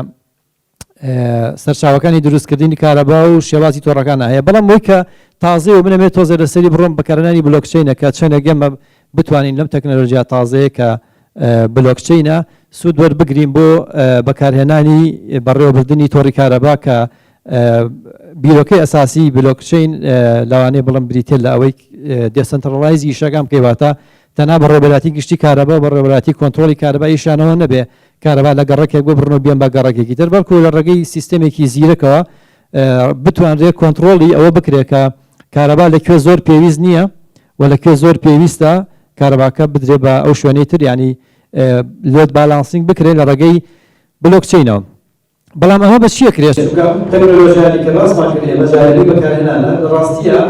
سەرچاوەکانی دروستکردنی کارەبا و شێوازی تۆڕەکانە هەیە. بەڵام ئەوەی کە تازەیە و من ئەمەوێت تۆزێ لەسەری بڕۆم بەکارهێنانی بلۆکچەینە کە چەندێک ئێمە بتوانین لەم تەکنەلۆژیا تازەیە کە بلۆکچەینە سوود وەربگرین بۆ بەکارهێنانی بەڕێوەبردنی تۆڕی کارەبا کە بیرۆکەی ئەساسی بلۆکچەین لەوانەیە بڵێم بریتیە لە ئەوەی decentralize ی ئیشەکان بکەی واتە تەنها بەڕێوەبەرایەتی گشتی کارەبا و بەڕێوەبەرایەتی کۆنترۆڵی کارەبا ئیشیانەوە نەبێ کارەبا لە گەڕەکێک ببڕن و بیەن بە گەڕەکێکی تر، بەڵکو لە ڕێگەی سیستەمێکی زیرەکەوە بتوانرێت کۆنتڕۆڵی ئەوە بکرێت کە کارەبا لە کوێ زۆر پێویست نییە و لە کوێ زۆر پێویستە کارەباکە بدرێت بە ئەو شوێنەی تر، یانی load balancing بکرێت لە ڕێگەی بلۆکچەینەوە. بەڵام ئەمە بە چی ئەکرێت؟ چونکە ئەم تەکنەلۆژیانەی کە باسمان کرد ئێمە جارێ بەکارهێنانە، لە ڕاستییا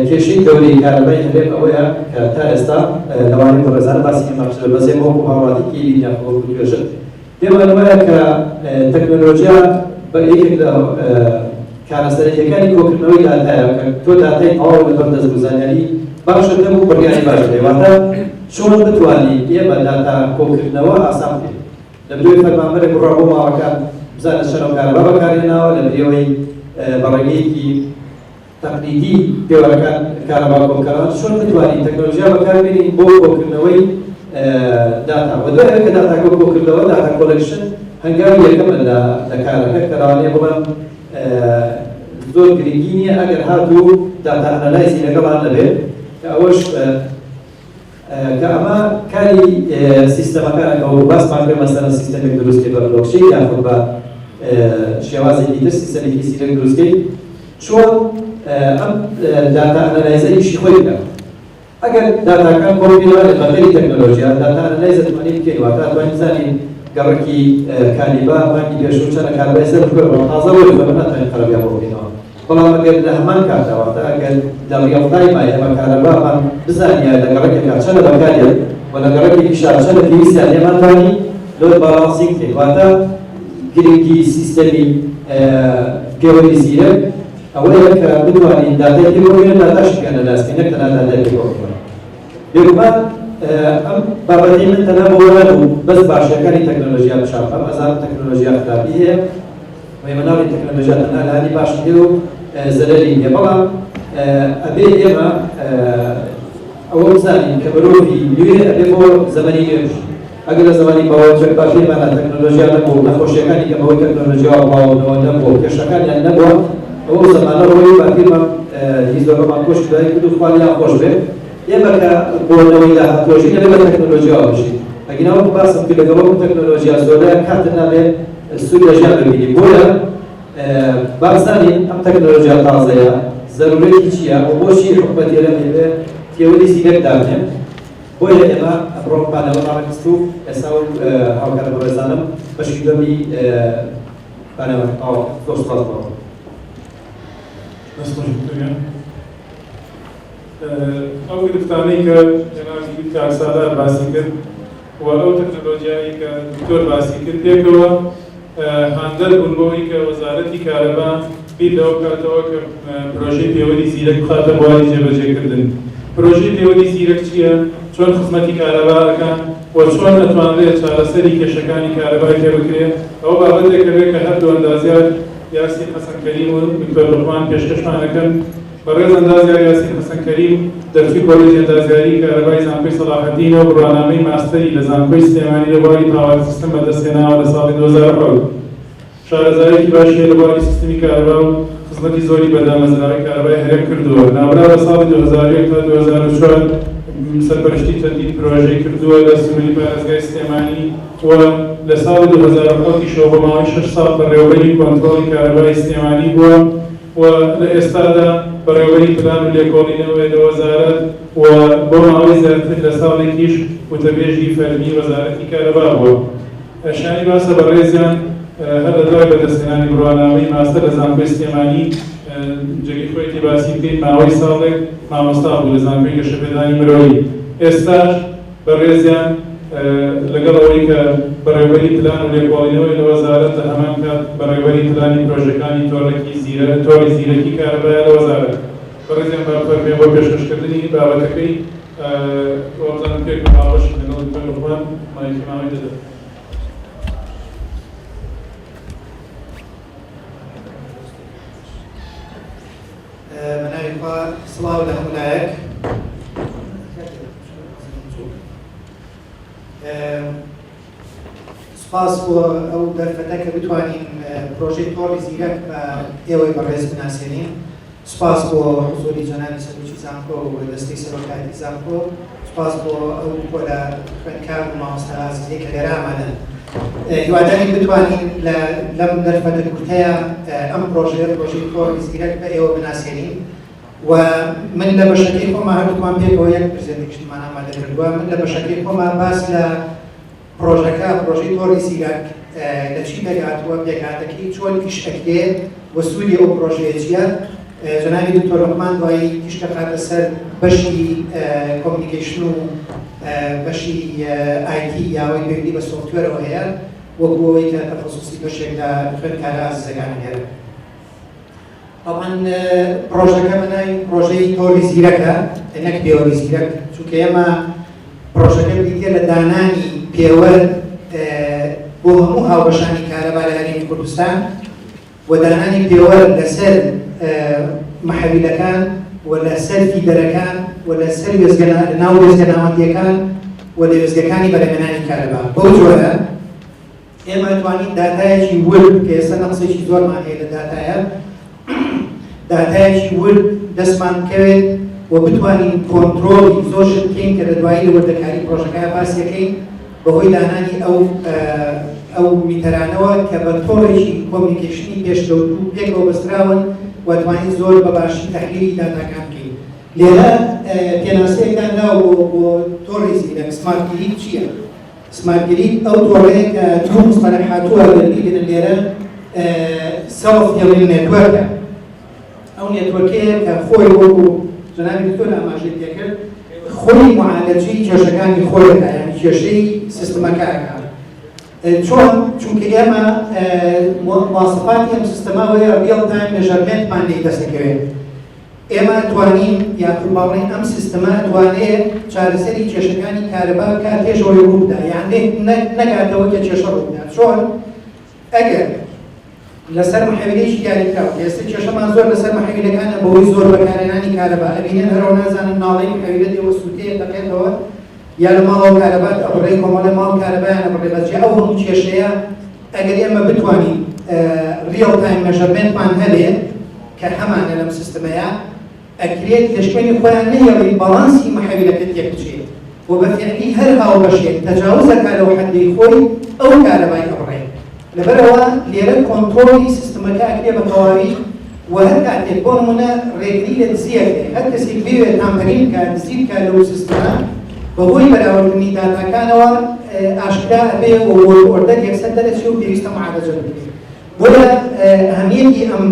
کێشەی گەورەی کارەبای هەرێم ئەوەیە کە تا ئێستا لەوانەیە بەڕێزانە باسی ئێمە بچێت بەس ئێمە وەکو هاوڵاتی کێ بین یاخود وەکو توێژەر پێمان وایە کە تەکنەلۆژیا بە یەکێک لە کارە سەرەکیەکانی کۆکردنەوەی داتایە کە تۆ داتای تەواو لەبەر دەست و زانیاری باشت هەبوو بڕیاری باش بدەی، واتە چۆن بتوانین ئێمە داتا کۆکردنەوە ئاسان بکەین. لە بری ئەوەی فەرمانبەرێک بڕوا بۆ ماڵەکان بزانێت چەند ئەو کارەبا بەکارهێناوە، لە بری ئەوەی بە ڕێگەیەکی تەقلیدی پێوەرەکان کارەبا کۆبکەنەوە، چۆن بتوانین تەکنەلۆژیا بەکاربێنین بۆ کۆکردنەوەی داتا و دوای ئەوەی کە داتاکە کۆکردەوە، data collection هەنگاوی یەکەمە لە کارەکە کە لەوانەیە بڵێم زۆر گرنگی نییە ئەگەر هاتوو data analyze ی لەگەڵا نەبێت کە ئەوەش کە ئەمە کاری سیستەمەکانە کە وەکو باسمان کرد مەسەلەن سیستەمێک دروست کەی بە بلۆکچەین یاخود بە شێوازێکی تر سیستەمێکی زیرەک دروست کەی چۆن ئەم data analyze ە ئیشی خۆی بکات. ئەگەر داتاکان کۆ بکەینەوە لە بەغێری تەکنەلۆژیا data analyze ئەتوانین بکەین، واتە ئەتوانین بزانین گەڕەکی کالیبا مانگی پێشوو چەنە کارەبای سەرف کردووە، بەڵام تازە وەرگرتووە ئێمە ناتوانین قەرەبوویان بۆ بکەینەوە. بەڵام ئەگەر لە هەمان کاتدا واتە ئەگەر لە real time ا ئێمە کارەبامان بزانیایە لە گەڕەکێکا چەنە بەکاردێت و لە گەڕەکێکیشا چەنە پێویستیان هەیە ئەمانتوانی load balancing بکەین واتە گرنگی سیستەمی پێوەری زیرەک ئەوەیە کە بتوانین داتای پێ کۆبکەین و داتاشی پێ analyze بکەین نەک تەنها داتای پێ کۆبکەینەوە. بێگومان ئەم بابەتەی من تەنها بۆ ئەوە نەبوو بەس باشییەکانی تەکنەلۆژیا پیشان بخەم، ئەزانم تەکنەلۆژیا خراپی هەیە، و ئێمە ناڵێین تەکنەلۆژیا تەنها لایەنی باشی هەیە و زەرەری نییە، بەڵام ئەبێ ئێمە ئەوە بزانین کە مرۆڤی نوێ ئەبێ بۆ زەمەنی نوێ بژی. ئەگەر لە زەمەنی باوەپیرمانا تەکنەلۆژیا نەبوو و نەخۆشییەکانی کە بەهۆی تەکنەلۆژیاوە بڵاوبوونەوە نەبووە و کێشەکانیان نەبووە، ئەوە ئەو زەمانە ڕۆیی و باپیرمان هی زۆربەمان کۆچی دوایی کرد و خوا لێیان خۆش بێ. ئێمە کە بۆ نەوەی داهاتوو ئەژین ئەبێ بە تەکنەلۆژیاوە بژین. ئەگینا وەکو باسم کرد لەگەڵ ئەو تەکنەلۆژیا زۆرە کاتت نابێ سوود لە ژیان ببینی بۆیە با بزانین ئەم تەکنەلۆژیا تازەیە زەرورەتی چییە و بۆچی حکومەتی هەرێم دەیەوێ تێوەری زیرەک دابنێ. بۆیە ئێمە ئەمڕۆ پانێڵەمان ڕێکخست و ئێستا و هاوکارە بەڕێزانم بەشی دووەمی پانێڵەکە تەواو کرد. زۆر سوپاس بۆ. دەست خۆش دکتۆر گیان. ئەو گرفتانەی کە جەنابی کاک سالار باسی کرد و ئەو تەکنەلۆجیایەی کە دکتۆر باسی کرد پێکەوە هاندەر بوون بۆ ئەوەی کە وەزارەتی کارەبا بیر لەوە بکاتەوە کە پرۆژەی پێوەری زیرەک بخاتە بواری جێبەجێکردن. پرۆژەی پێوەری زیرەک چییە؟ چۆن خزمەتی کارەبا ئەکا و چۆن ئەتوانرێت چارەسەری کێشەکانی کارەبای پێ بکرێ؟ ئەوە بابەتێکە بێ کە هەردوو ئەندازیار یاسین حەسەن کەریم و دکتۆر لوقمان پێشکەشمان ئەکەن. بەڕێز ئەندازیار یاسین حەسەن کەریم، دەرچووی کۆلێجی ئەندازیاریی کارەبای زانکۆی سەڵاحەدینە و بڕوانامەی ماستەری لە زانکۆی سلێمانی لە بواری power system بەدەستهێناوە لە ساڵی 2007. شارەزایەکی باشی هەیە لە بواری سیستمی کارەبا و خزمەتی زۆری بە دامەزراوەی کارەبای هەرێم کردووە. ناوبراو لە ساڵی 2001 تا 2004 سەرپەرشتی چەندین پرۆژەی کردووە لە سنووری پارێزگای سلێمانی و لە ساڵی 2007 یشەوە بۆ ماوەی شەش ساڵ بەڕێوەبەری کۆنترۆڵی کارەبای سلێمانی بووە. و لە ئێستادا بەڕێوەبەری پلان و لێکۆڵینەوەیە لە وەزارەت و بۆ ماوەی زیاتر لە ساڵێکیش وتەبێژی فەرمی وەزارەتی کارەبا بووە. شایانی باسە بەڕێزیان هەر لە دوای بەدەستهێنانی بڕوانامەی ماستەر لە زانکۆی سلێمانی جێگەی خۆیەتی باسی بکەین ماوەی ساڵێک مامۆستا بوو لە زانکۆی گەشەپێدانی مرۆیی ئێستاش. بەڕێزیان لەگەڵ ئەوەی کە بەڕێوەبەری پلان و لێکۆڵینەوەی لە وەزارەت لە هەمان کات بەڕێوەبەری پلانی پرۆژەکانی تۆڕێکی زیرە تۆڕی زیرەکی کارەبایە لە وەزارەت. بەڕێزیان با بفەرموێ بۆ پێشکەشکردنی بابەتەکەی وابزانم پێکەوە هاوبەشن لەگەڵ دکتۆر لوقمان مایکی ماوەی دەدەم. بە ناوی خوا سڵاو لە هەموو لایەک. سوپاس بۆ ئەو دەرفەتە کە بتوانین پرۆژەی تۆڕی زیرەک بە ئێوەی بەڕێز بناسێنین. سوپاس بۆ حزوری جەنابی سەرۆکی زانکۆ و دەستەی سەرۆکایەتی زانکۆ. سوپاس بۆ ئەو پۆلە خوێندکار و مامۆستا ئازیزەی کە لێرە ئامادەن. هیوادارین بتوانین لەم دەرفەتە کورتەیە ئەم پرۆژەیە، پرۆژەی تۆڕی زیرەک بە ئێوە بناسێنین و من لە بەشەکەی خۆما هەردووکمان پێکەوە یەک presentation مان ئامادە کردووە. من لە بەشەکەی خۆما باس لە پرۆژەکە، پرۆژەی تۆڕی زیرەک لە چی پێکهاتووە، پێکهاتەکەی چۆن ئیش ئەکرێ و سوودی ئەو پرۆژەیە چییە. جەنابی دکتۆر لوقمان دوایی تیشک دەخاتە سەر بەشی communication و بەشی IT یا ئەوەی پەیوەندی بە software ەوە هەیە، وەکو ئەوەی کە تەخەسوسی بەشێک لە خوێندکارە ئازیزەکانە لێرە. تەبعەن پرۆژەکە بە ناوی پرۆژەی تۆڕی زیرەکە نەک پێوەری زیرەک، چونکە ئێمە پرۆژەکە بریتیە لە دانانی پێوەر بۆ هەموو هاوبەشانی کارەبا لە هەرێمی کوردستان و دانانی پێوەر لەسەر محەویلەکان و لەسەر feeder ەکان و لەسەر وێستگە ناو وێستگە ناوەندییەکان و لە وێستگەکانی بەرهەمهێنانی کارەبا. بەو جۆرە ئێمە توانین داتایەکی ورد کە ئێستا نەقسێکی زۆرمان هەیە لە داتایە، داتایەکی ورد دەستمان بکەوێت و بتوانین کۆنترۆڵی زۆر شت بکەین کە لە دوایی لە وردەکاری پرۆژەکە باسیەکەین بەهۆی دانانی ئەو میتەرانەوە کە بە تۆڕێکی communication ی پێشکەوتوو پێکەوە بەستراون و توانین زۆر بە باشی تەحلیلی داتاکان بکەین. لێرە پێناسەیەک دانراوە بۆ تۆڕی زیرەک، smart grid چییە؟ smart grid ئەو تۆڕەیە کە دوو مستەلح هاتووە گەر بیبینن لێرە self healing network ە. ئەو network ەیە کە خۆی وەکو جەنابی دکتۆر ئاماژەی پێکرد خۆی معالەجەی کێشەکانی خۆی ئەکا، یانی کێشەی سیستمەکە ئەکا. چۆن؟ چونکە ئێمە مواسەفاتی ئەم سیستەمە ئەوەیە real time measurement مان لێی دەست ئەکەوێت. ئێمە توانین یاخود با بڵێین ئەم سیستمە ئەتوانێ چارەسەری کێشەکانی کارەبا بکات پێش ئەوەی ڕووبدا، یان نەگاتەوە کە کێشە ڕووبدا. چۆن؟ ئەگەر لەسەر محەویلەیەکی دیاریکراو، کە ئێستا کێشەمان زۆر لەسەر محەویلەکانە بەهۆی زۆر بەکارهێنانی کارەبا، ئەبینن هەرەوە نازانن ناڵەی محەویلە دێوە سووتێ دەقێتەوە، یا لە ماڵەوە کارەبات ئەبڕێ، کۆمەڵێ ماڵ کارەبایان ئەبڕێ، بەجێ ئەو هەموو کێشەیە ئەگەر ئێمە بتوانین real time measurement مان هەبێ کە هەمانە لەم سیستمەیە، ئەکرێت لە شوێنی خۆیان نەهێڵین باڵانسی محەویلەکە تێک بچێت و بە فیعلی هەر هاوبەشێک تەجاوز ئەکا لەو حەدەی خۆی ئەو کارەبای ئەبڕێ. لەبەرئەوە لێرە کۆنترۆڵی سیستمەکە ئەکرێ بە تەواوی و هەر کاتێک بۆ نمونە ڕێگری لە دزی ئەکرێ هەر کەسێک بێوێت tampering بکات دزی بکات لەو سیستمە بەهۆی بەراوردکردنی داتاکانەوە ئاشکرا ئەبێ و work order یەکسەر دەرەچێ و پێویستە معالەجە بکرێ. بۆیە ئەهمیەتی ئەم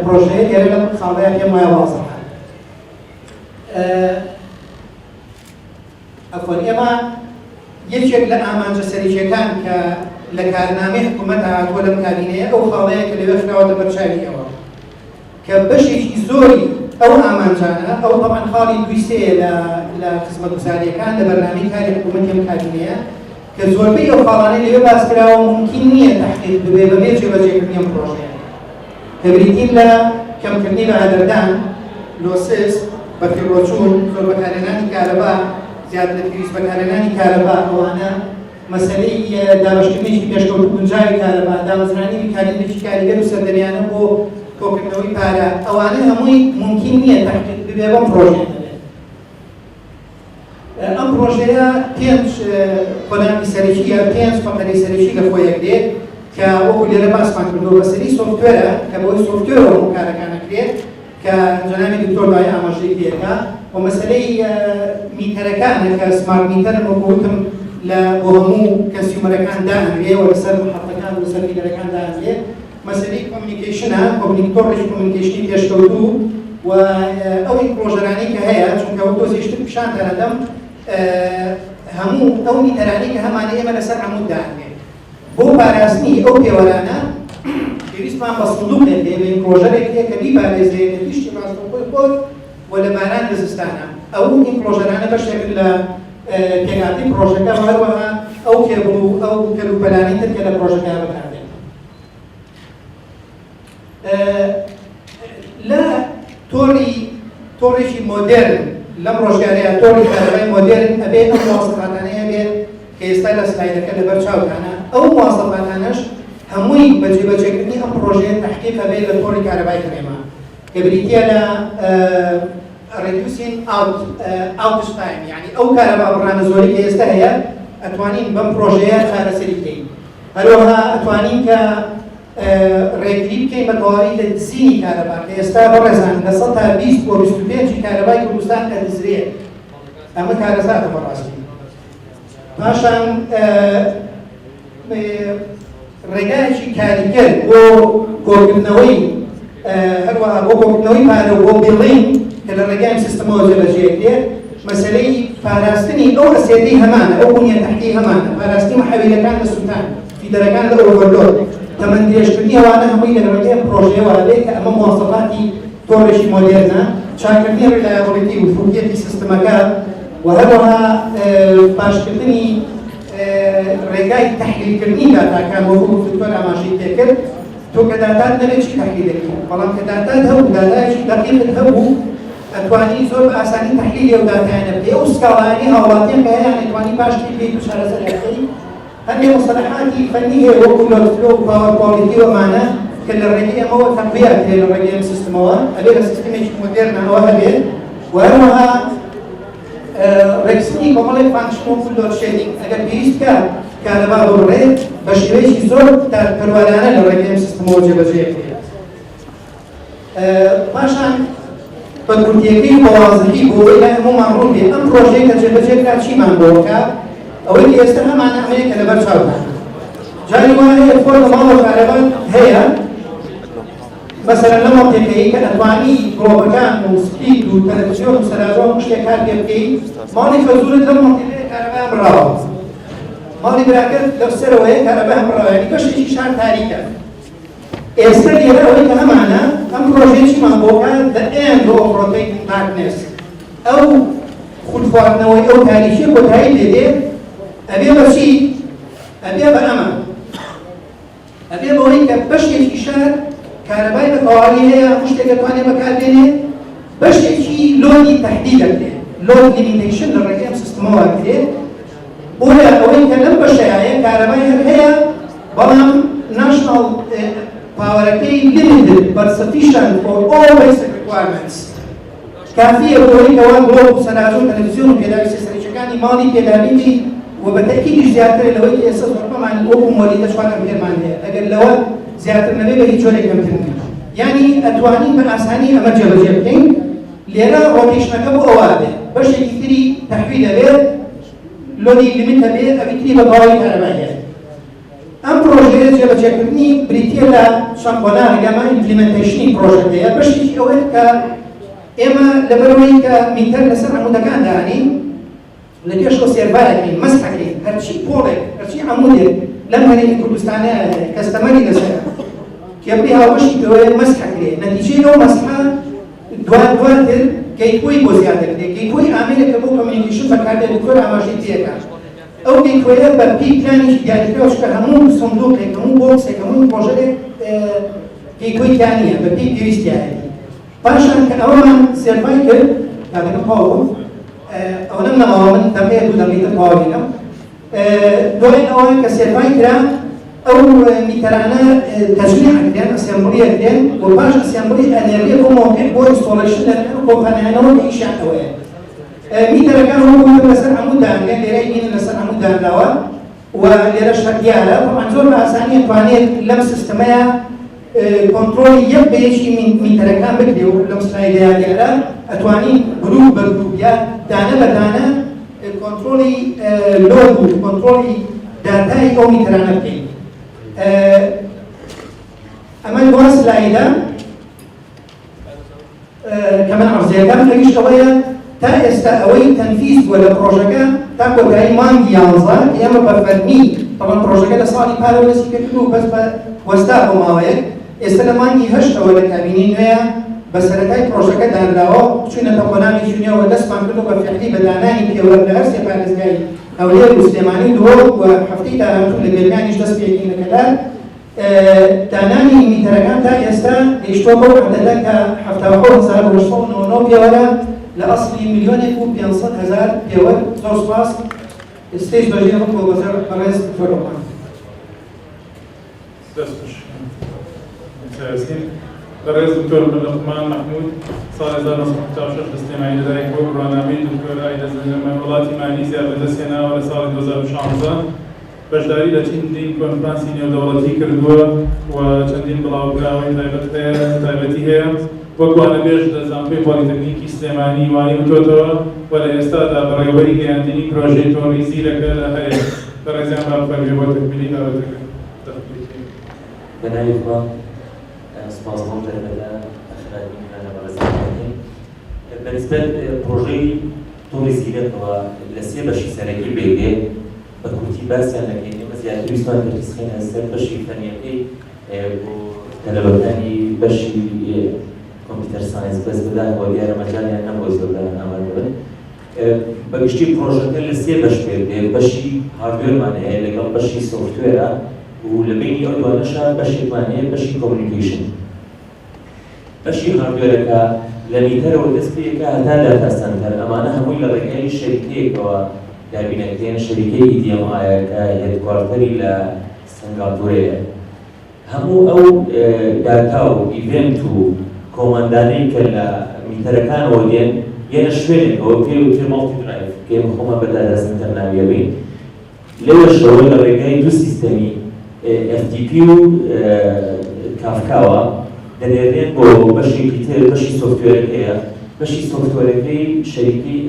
پرۆژەیە لێرە لەم خاڵەیا پێم وایە وازحە. عەفوەن ئێمە یەکێک لە ئامانجە سەرەکیەکان کە لە کارنامەی حکوومەت هاتووە لەم کابینەیە ئەو خاڵەیە کە لەوێ خراوەتە بەرچاوی ئێوە کە بەشێکی زۆری ئەو ئامانجانە ئەو تەبعەن خاڵی دووی سێیە لە خزمەتگوزارییەکان لە بەرنامەی کاری حکوومەتی ئەم کابینەیە کە زۆربەی ئەو خاڵانەی لەوێ باس کراوە مومکین نییە تەحقیق ببێ بەبێ جێبەجێکردنی ئەم پرۆژەیە کە بریتین لە کەمکردنی بەهەدەردان، losses، بەفیڕۆچوون، زۆر بەکارهێنانی کارەبا، زیاد لە پێویست بەکارهێنانی کارەبا، ئەوانە، مەسەلەی دابەشکردنێکی پێشکەوتوو گونجاوی کارەبا، دامەزرانی میکانیزمێکی کاریگەر و سەردەمیانە بۆ کۆکردنەوەی پارە، ئەوانە هەمووی مومکین نییە تەحقیق ببێ بەم پڕۆژەیە نەبێت. ئەم پڕۆژەیە پێنج قۆناغی سەرەکی یا پێنج فەقەرەی سەرەکی لە خۆی ئەگرێت کە وەکو لێرە باسمان کردووە بەسەری software ە کە بەهۆی software ەوە هەموو کارەکان ئەکرێت کە جەنابی دکتۆر دوای ئاماژەی پێکا و مەسەلەی میتەرەکانە کە smart meter ن وەکو وتم لە بۆ هەموو consumer ەکان دائەنرێ و لەسەر محەتەکان و لەسەر feeder ەکان دائەنرێ. مەسەلەی communication ە، تۆڕێکی communication ی پێشکەوتوو و ئەو enclosure انەی کە هەیە، چونکە وەک تۆزێ شتر پیشانتان ئەدەم، هەموو ئەو میتەرانەی کە هەمانە ئێمە لەسەر عەمود دانرێن. بۆ پاراستنی ئەو پێوەرانە پێویستمان بە سندوقێک هەیە، بە enclosure ێک هەیە کە بیپارێزێ لە تیشکی ڕاستەوخۆی خۆر و لە باران لە زستانە. ئەو enclosure انە بەشێکن لە پێکهاتەی پڕۆژەکە و هەروەها ئەو کێبڵ و ئەو کەلوپەلانەی تر کە لە پڕۆژەکە بەکاردێن. لە تۆڕی تۆڕێکی مۆدێرن لەم ڕۆژگارەیە تۆڕی کارەبای مۆدێرن ئەبێ ئەم مواسەفاتانەی هەبێ کە ئێستا لە سلایدەکە لەبەر چاوتانە. ئەو مواسەفاتانەش هەمووی بە جێبەجێکردنی ئەم پڕۆژەیە تەحقیق ئەبێ لە تۆڕی کارەبای هەرێما کە بریتییە لە reducing outage time، یعنی ئەو کارەبا بڕانە زۆرەی کە ئێستا هەیە ئەتوانین بەم پڕۆژەیە چارەسەری بکەین. هەروەها ئەتوانین کە ڕێگری بکەین بە تەواوی لە دزینی کارەبا کە ئێستا بەڕێزان 20% بۆ 25 کارەبای کوردستان ئەدزرێ، ئەمە کارەساتە بەڕاستی. پاشان ڕێگایەکی کاریگەر بۆ کۆکردنەوەی، هەروەها بۆ کۆکردنەوەی پارە و بۆ billing کە لە ڕێگای سیستمەوە جێبەجێ مەسەلەی پاراستنی ئەو asset ەی هەمانە، ئەو بنیە تەحتی هەمانە، پاراستنی محەویلەکان لە سووتان، feeder ەکان لە overload، تەمەن درێژکردنی ئەوانە هەمووی لە ڕێگەی ئەم پرۆژەیەوە هەبێت کە ئەمە مواسەفاتی تۆڕێکی مۆدێرنە، چاککردنی reliability و وسوقیەتی سیستمەکە و هەروەها باشکردنی ڕێگای تەحلیلکردنی داتاکان وەکو دکتۆر ئاماژەی پێکرد. تۆ کە داتات نەبێت چی تەحلیل دەکەی؟ بەڵام کە داتات هەبوو، داتایەکی دەقیقت هەبوو، ئەتوانی زۆر بە ئاسانی تەحلیلی ئەو داتایانە بکەی، ئەو سکاڵایانەی هاوڵاتیان کە هەیان ئەتوانی باشتری بکەیت و چارەسەریان بکەی. هەندێک مصطلحاتی فەنی هەیە وەکو load flow و power quality و ئەمانە کە لە ڕێگەی ئەمەوە تەقویە ئەکرێ لە ڕێگەی ئەم سیستمەوە، ئەبێ لە سیستمێکی مۆدێرنەوە هەبێ. و هەروەها ڕێکخستنی کۆمەڵێک function وەکو load shedding، ئەگەر پێویست بکات کارەبا ببڕێ بە شێوەیەکی زۆر دادپەروەرانە لە ڕێگەی ئەم سیستمەوە جێبەجێ بکرێت. پاشان بە کورتیەکەی و بە وازحی بۆ ئەوەی لای هەموومان ڕوون بێ ئەم پرۆژەیە کە جێبەجێ کرا چیمان بۆ بکا، ئەوەی کە ئێستا هەمانە ئەمەیە کە لەبەر چاوتانە. جاری وا هەیە خۆر لە ماڵەوە کارەبا هەیە، مەسەلەن لەم مەنتیقەیە کە ئەتوانی گڵۆپەکان و split و تەلەڤیزیۆن و سەراجە و هەموو شتێک کار پێ بکەی، ماڵی خەزوورت لەم مەنتیقەیە کارەبایان بڕاوە، ماڵی براکەت لەو سەرەوەیە کارەبایان بڕاوە، یعنی بەشێکی شار تاریکە. ئێستا لێرە ئەوەی کە هەمانە ئەم پرۆژەیە چیمان بۆ کات؟ The end of rotating darkness، ئەو خودخواردنەوەی ئەو تاریکیە کۆتایی پێ دێ. ئەبێ بە چی؟ ئەبێ بە ئەمە، ئەبێ بەوەی کە بەشێکی شار کارەبای بە تەواوی هەیە، هەموو شتێک دەتوانێت بەکاربێنێ، بەشێکی load ی تەحدید دەکرێت، load limitation لە ڕێگەی ئەم سیستمەوە کرێت. بۆیە ئەوەی کە لەم بەشەیە کارەبای هەر هەیە بەڵام national power ەکەی limited but sufficient for all basic requirements، کافیە بۆ ئەوەی کەوا گڵۆپ و سەلاجە و تەلەڤیزیۆن و پێداویستیە سەرەکیەکانی ماڵی پێدابینی و بە تەئکیدیش زیاترە لەوەی کە ئێستا زۆربەمان وەکو مۆلیدە 4 ئەمپێرمان هەیە، ئەگەر لەوە زیاتر نەبێ بە هیچ جۆرێک کەمتر نییە. یانی ئەتوانین بە ئاسانی ئەمە جێبەجێ بکەین. لێرە rotation ەکە بۆ ئەوە ئەبێ بەشێکی تری تەحویل ئەبێت، load ی limit ئەبێ، ئەوی تری بە تەواوی کارەبای هەیە. ئەم پرۆژەیە جێبەجێکردنی بریتییە لە چەند قۆناغێک، ئەمە implementation ی پرۆژەکەیە. بەشێکی ئەوەیە کە ئێمە لەبەرەوەی کە میتەر لەسەر عەمودەکان دانین، لە پێشەوە survey ەکەین، مەسحەکەین، هەرچی pole ێک، هەرچی عەمودێک لەم هەرێمی کوردستانەیە هەیە customer ی لەسەرە، کێبڵی هاوبەشی پێوەیە، مەسحەکرێ. نەتیجەی ئەو مەسحە دواتر gateway بۆ زیاد دەکرێت. gateway ئامێرێکە بۆ communication بەکاردێت، دکتۆر ئاماژەی پێکا. ئەو gateway ە بە پێی پلانێکی دیاریکراو، چونکە هەموو سندوقێک، هەموو box ێک، هەموو پرۆژەیەک gateway تیا نییە، بە پێی پێویستیایەتی. پاشان کە ئەوەمان survey کرد، کاتەکەم تەواو بوو، ئەوەنەم نەماوە، من دەقەیەک دوو دەقەی تر تەواو دەکەم. دوای ئەوە کە survey کرا، ئەو میتەرانە تەجمیع ئەکرێن، assembly ئەکرێن و پاش assembly ئەنێرێ بۆ مەوقع بۆ installation لەلایەن ئەو کۆمپانیانەوە کە ئیشیان ئەوەیە. میتەرەکان وەکو وتم لەسەر عەمود دانرێن، لێرەی بینن لەسەر عەمود دانراوە و لێرەش هەر دیارە. طبعا زۆر بە ئاسانی ئەتوانێت لەم سیستمەیە کۆنترۆڵی یەک بە یەکی میتەرەکان بکرێ و لەم سلایدەیا دیارە ئەتوانین گروپ بە گروپ یا دانە بە دانە کۆنترۆڵی load و کۆنترۆڵی داتای ئەو میتەرانە بکەین. ئەمە دوا سلایدە کە من عەرزیەکەم، ئەویش ئەوەیە تا ئێستا ئەوەی تەنفیز بووە لە پڕۆژەکە تا کۆتایی مانگی یانزە کە ئێمە بە فەرمی تەبعەن پڕۆژەکە لە ساڵی پارەوە دەستی پێکردبوو بەس بە وەستا بۆ ماوەیەک ئێستا لە مانگی هەشتەوە لە کابینەی نوێیە بە سەرەتای پڕۆژەکە دانراوە چوینەتە قۆناغێکی نوێوە دەستمان کردووە بە فیعلی بە دانانی پێوەر لە هەر سێ پارێزگای هەولێر و سلێمانی و دهۆک و هەفتەی داهاتوو لە گەرمیانیش دەست پێکەین لە کەلار دانانی میتەرەکان تا ئێستا گەیشتووە بەو عەدەدە کە 77899 پێوەرە لە ئەسڵی ملیۆنێک و 500 هەزار پێوەر. زۆر سوپاس. stage بەجێهێڵم بۆ بەڕێز دکتۆر لوقمان. دەست خوش سیاسین. بەڕێز دکتۆر لوقمان مەحمود ساڵی 1976 لە سلێمانی لەدایک بووە. بڕوانامەی دکتۆرای لە وڵاتی مالیزیا بەدەستهێناوە لە ساڵی 2016. بەشداری لە چەندین کۆنفرانسی نێودەوڵەتی کردووە و چەندین بڵاوکراوەی تایبەت هەیە تایبەتی هەیە. وەک وانەبێژ لە زانکۆی پۆلیتەکنیکی سلێمانی وانەی وتۆتەوە و لە ئێستادا بەڕێوەبەری گەیاندنی پرۆژەی تۆڕی زیرەکە لە هەرێم. بەڕێزیان با بفەرموێ بۆ تەکمیلی بابەتەکە. دەخۆی. بە ناوی خوا، سوپاس بۆم دەرفەتە ئەخرادی میوانە بەڕێزان دەکەین. بە نسبەت پرۆژەی تۆڕی زیرەکەوە لە سێ بەشی سەرەکی پێک دێ، بە کورتی باسیان دەکەین. ئێمە زیاتر ویستمان تەرکیز خەینە سەر بەشی فەنیەکەی بۆ تەلەبەکانی بەشی computer science، بەس بەداخەوە دیارە مەجالیان نەبووە زۆر ئامادە بن. بە گشتی پرۆژەکە لە سێ بەش پێک دێ. بەشی hardware مان هەیە لەگەڵ بەشی software ە و لە بینی ئەو دوانەشا بەشێکمان هەیە، بەشی communication. بەشی hardware ەکە لە میتەرەوە دەست پێکە هەتا data center. ئەمانە هەمووی لە ڕێگای شەریکەیەکەوە دابینەکرێن، شەریکەی EDMI کە headquarter ی لە سنگاپورەیە. هەموو ئەو داتا و event و command انەی کە لە میتەرەکانەوە دێن، یەنە شوێنێکەوە پێی وترێ multi drive کە ئێمە خۆمان بە data center ناویەبین. لەوێشەوە لە ڕێگای دوو سیستەمی FTP و Kafka وە دەنێرێن بۆ بەشێکی تر، بەشی software ەکەیە. بەشی software ەکەی شەریکەی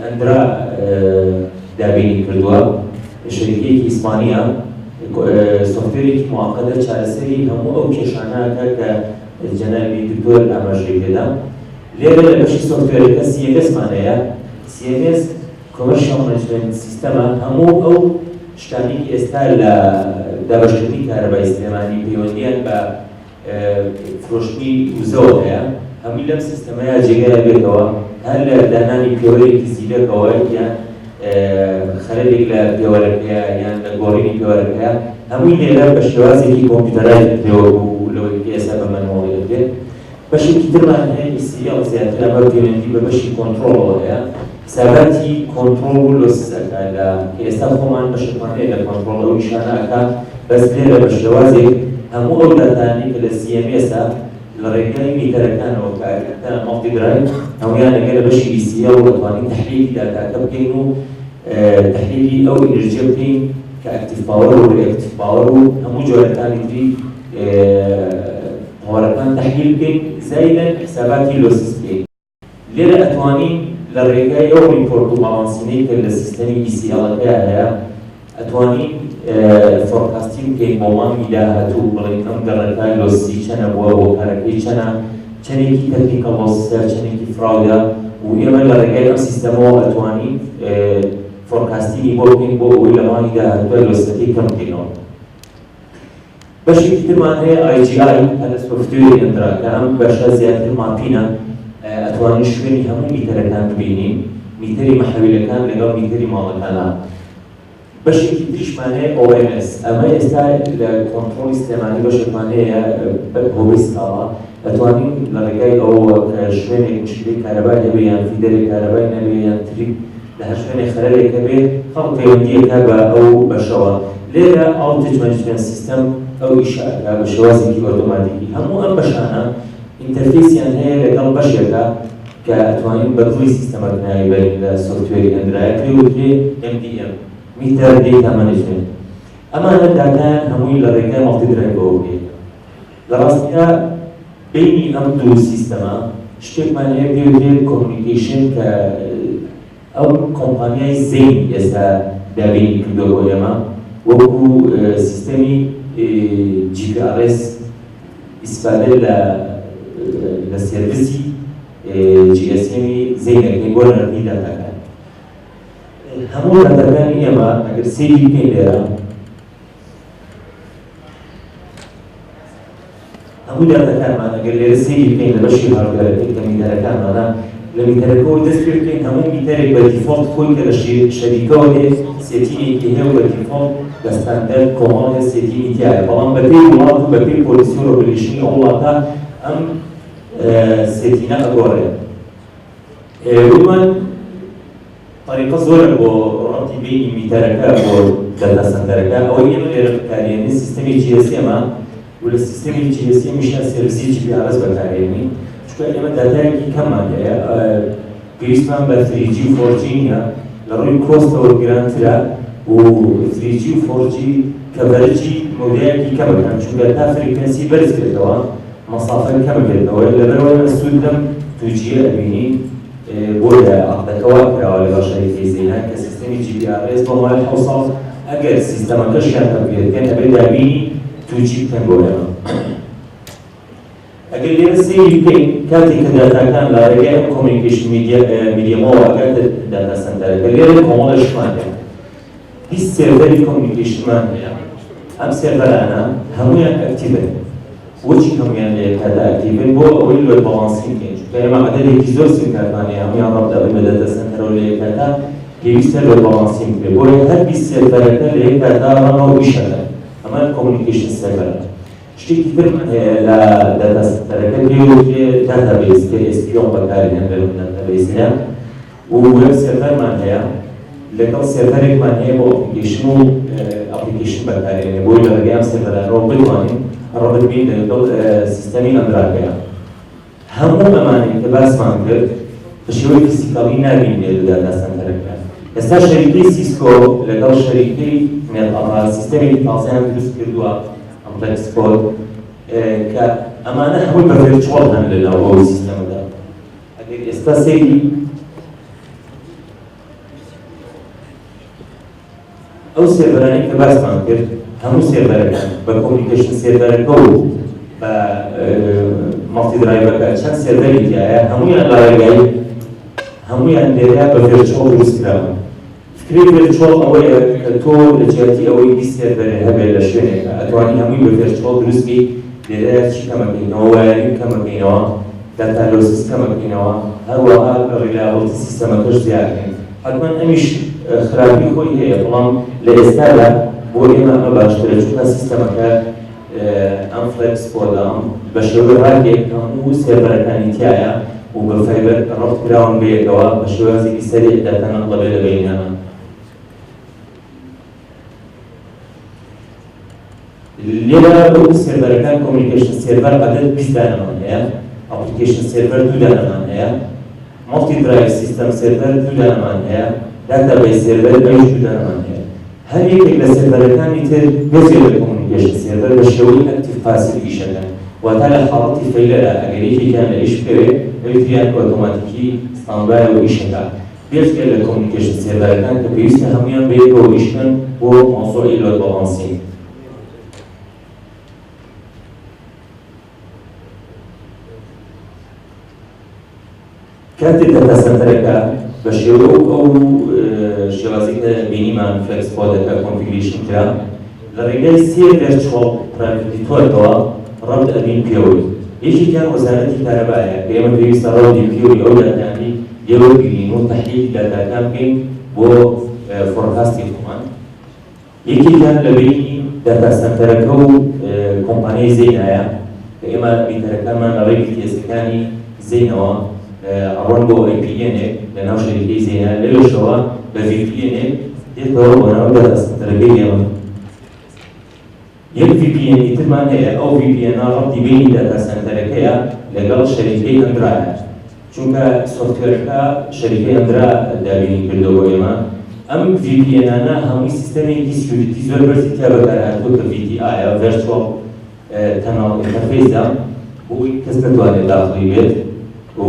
ئەندرا دابینی کردووە، شەریکەیەکی ئیسپانیە. software ێکی موعەقەدە، چارەسەری هەموو ئەو کێشانەکە کە جەنابی دکتۆر ئاماژەی پێدا. لێرە لە بەشی software ەکە CMS مان هەیە. CMS commercial management system ە. هەموو ئەو شتانەی کە ئێستا لە دابەشکردنی کارەبای سلێمانی پەیوەندیان بە فرۆشتنی وزەوە هەیە، هەمووی لەم سیستەمەیە جێگای بێتەوە. هەر لە دانانی پێوەرێکی زیرەکەوە یان خەلەلێک لە پێوەرەکەیە یان لە گۆڕینی پێوەرەکەیە، هەمووی لێرە بە شێوازێکی computerize دەکرێت و لەوەی کە ئێستا بە manual ی دەکرێت. بەشێکی ترمان هەیە ECL، زیاتر ئەمە پەیوەندی بە بەشی کۆنترۆڵەوە هەیە، حساباتی کۆنترۆڵ و losses ئەکا. لە کە ئێستا خۆمان بەشێکمان هەیە لە کۆنترۆڵ ئەو ئیشانە ئەکا، بەس لێرە بە شێوازێک هەموو ئەو داتانەی کە لە CMS ە لە ڕێگای میتەرەکانەوە کە ئەگەتە multi drive، هەمویان ئەگەنە بەشی ECL و ئەتوانین تەحلیلی داتاکە بکەین و تەحلیلی ئەو ئینرجیە بکەین کە active power و reactive power و هەموو جۆرەکانی تری power ەکان تەحلیل بکەین، زایدەن حساباتی losses بکەین. لێرە ئەتوانین لە ڕێگای ئەو report و balancing ەی کە لە سیستەمی ECL ەکەیا هەیە، ئەتوانین forecasting بکەین بۆ مانگی داهاتوو، بڵێین ئەم گەڕەکە loss ی چەنە بووە، هۆکارەکەی چەنە، چەندێکی technical loss ە، چەندێکی fraud ە و ئێمە لە ڕێگای ئەم سیستەمەوە ئەتوانین forecasting ی بۆ بکەین بۆ ئەوەی لە مانگی داهاتووە loss ەکەی کەم بکەینەوە. بەشێکی ترمان هەیە IGI، هەر لە software ی ئەندرا، کە ئەم بەشە زیاتر mapping ە. ئەتوانین شوێنی هەموو میتەرەکان ببینین، میتەری مەحەویلەکان لەگەڵ میتەری ماڵەکانە. بەشێکی تریشمان هەیە OMS. ئەمە ئێستا لە کۆنترۆڵی سلێمانی بەشێکمان هەیە هۆبەی سکاڵا. ئەتوانین لە ڕێگای ئەوەوە کە شوێنێک مشکلەی کارەبای هەبێ یان feeder ێک کارەبای نەبێ یان trip لە هەر شوێنێک خەلەلێک هەبێ، خەڵک پەیوەندیەکە بە ئەو بەشەوە. لێرە outage management system ئەو ئیشە ئەکا بە شێوازێکی ئۆتۆماتیکی. هەموو ئەم بەشانە interface یان هەیە لەگەڵ بەشێکە کە ئەتوانین بە دڵی سیستەمەک ناوی بەرین، لە software ی ئەندرایە پێی وترێ MDM، meter data management. ئەمانە داتایان هەمووی لە ڕێگای multi drive ەوە بێت. لە ڕاستیا بینی ئەم دوو سیستەمە شتێکمان هەیە پێی وترێت communication کە ئەو کۆمپانیای زەین ئێستا دابینی کردووە بۆ ئێمە، وەکو سیستەمی GPRS ئیسفادە لە service ی GSM ی زەین ئەکەین بۆ ناردنی داتاکان. هەموو داتاکانی ئێمە ئەگەر سەیری بکەین لێرە هەموو داتاکانمان ئەگەر لێرە سەیری بکەین لە بەشی hardware ەکەی کە میتەرەکانمانە لە میتەرەکەەوە دەست پێ بکەین هەموو میتەرێک بە default خۆی کە لە شەریکەوە دێ setting ێکی هەیە و بە default بە ستاندەر کۆمەڵێ setting ی تیایە بەڵام بەپێی وڵات و بەپێی policy و regulation ی ئەو وڵاتە ئەم setting ە ئەگۆڕێ. وتمان تەریقە زۆرە بۆ ڕەبتی بینی میتەرەکە بۆ data center ەکە. ئەوەی ئێمە لێرە بەکارێنین سیستەمی GSM ە و لە سیستەمی GSM یشا سێرڤسی GPRS بەکارێنین، چونکە ئێمە داتایەکی کەممان هەیە، پێویستمان بە 3G و 4G نییە، لە ڕووی cost ەوە گرانترە و 3G و 4G coverage ی مەودایەکی کەمەکەن، چونکە تا frequency بەرز بێتەوە مەسافە کەمەبێتەوە. لەبەرئەوە ئێمە سوود لەم 2G یە ئەبینین. بۆیە عەقدەکە وا کراوە لەگەڵ شەریکەی زەینە کە سیستەمی GPRS بۆ ماوەی 7 ساڵ ئەگەر سیستەمەکەشیان upgrade بکەن ئەبێ دابینی 2G بکەن بۆ ئێمە. ئەگەر لێرە سەیری بکەین کاتێک کە داتاکان لە ڕێگای ئەم communication medium ەوە ئەگاتە data center ەکە، لێرە کۆمەڵێ شتمان هەیە. 20 server ی communication مان هەیە، ئەم server انە هەمویان active ن. بۆچی هەمویان لە یەککاتا active ن؟ بۆ ئەوەی load balancing بکەین، چونکە ئێمە عەدەدێکی زۆر سیم کارتمان هەیە هەمویان ڕەبت ئەبن بە data center ەوە لە یەککاتا پێویستە load balancing بکرێت. بۆیە هەر 20 server ەکە لە یەککاتا run ە و ئیشەکەن. ئەمە communication server ە. شتێکی ترمان هەیە لە data center ەکە پێی وترێ database کە SQL بەکارهێنرێت لەم database ەیە و web server مان هەیە لەگەڵ server ێکمان هەیە بۆ application و application بەکارێنێ بۆی لە ڕێگەی ئەم server انەوە بتوانین ڕەبت بین لەگەڵ سیستەمی ئەندراکەیە. هەموو ئەمانەی کە باسمان کرد بە شێوەی physically نابینرێت لە data center ەکە. ئێستا شەریکەی سیسکۆ لەگەڵ شەریکەی نێتئاپ سیستەمێکی تازەیان دروست کردووە، ئەم FlexPod، کە ئەمانە هەمووی بە virtual هەن لەناو ئەو سیستەمەدا. ئەگەر ئێستا سەیری ئەو server انەی کە باسمان کرد، هەموو server ەکان بە communication server ەکە و بە multi drive ەکە چەند server ی تایە، هەمویان لە ڕێگای هەمویان لێرە بە virtual دروست کراون. فکرەی virtual ئەوەیە کە تۆ لە جیاتی ئەوەی 20 server ێ هەبێت لە شوێنێکە ئەتوانی هەمووی بە virtual دروست بکەیت. لێرە چی کەمەکەینەوە؟ wiring کەمەکەینەوە، data losses کەمەکەینەوە، هەروەها reliability سیستەمەکەش زیادکەین. حتمما ئەمیش خراپی خۆی هەیە، بەڵام لە ئێستادا بۆ ئێمە ئەمە باشترە، چونکە سیستەمەکە ئەم FlexPod ە بە شێوەی rack ێک هەموو server ەکانی تایە و بە fiber ڕەبت کراون بەیەکەوە، بە شێوازێکی سەریع داتا نەقڵ دەبێت لە بەینیانە. لێرە وەکو server ەکان communication server عەدەد 20 دانەمان هەیە، application server دوو دانەمان هەیە، multi drive system server دوو دانەمان هەیە، database server ئەویش دوو دانەمان هەیە. هەر یەکێک لە server ەکانی تر بێجگە لە communication server بە شێوەی active passive ئیشەکەن، واتە لە حاڵەتی failure ا ئەگەر یەکێکیان لە ئیش بکەوێ ئەوی تریان ئۆتۆماتیکی standby و ئیشەکە، بێجگە لە communication server ەکان کە پێویستە هەمویان بەیەکەوە ئیش بکەن بۆ مەوزوعی load balancing. کاتێک data center ەکە بە شێوە و ئەو شێوازی کە بینیمان FlexPod ەکە configuration کرا، لە ڕێگای سێ virtual private network ەوە ڕەبت ئەبین پێوەی. یەکێکیان وەزارەتی کارەبایە کە ئێمە پێویستە ڕەبتی پێوەی ئەو داتانەی لێ وەرگرین و تەحلیلی داتاکان بکەین بۆ forecast ی خۆمان. یەکێکیان لە بەینی data center ەکە و کۆمپانیای زەینایە کە ئێمە میتەرەکانمان لە ڕێی BTS ەکانی زەینەوە ئەڕۆن بۆ APN ێک لە ناو شەریکەی زەینا، لەوێشەوە بە VPN ێک دێتەوە بۆ ناو data center ەکەی ئێمە. یەک VPN ی ترمان هەیە، ئەو VPN ە ڕەبتی بەینی data center ەکەیە لەگەڵ شەریکەی ئەندرایە، چونکە software ەکە شەریکەی ئەندرا دابینی کردووە بۆ ئێمە. ئەم VPN انە هەمووی سیستەمێکی security زۆر بەرزی تیا بەکارهاتووە کە VTI ە، Virtual Tunnel Interface ە، بۆ ئەوەی کەس نەتوانێت داخڵی بێت و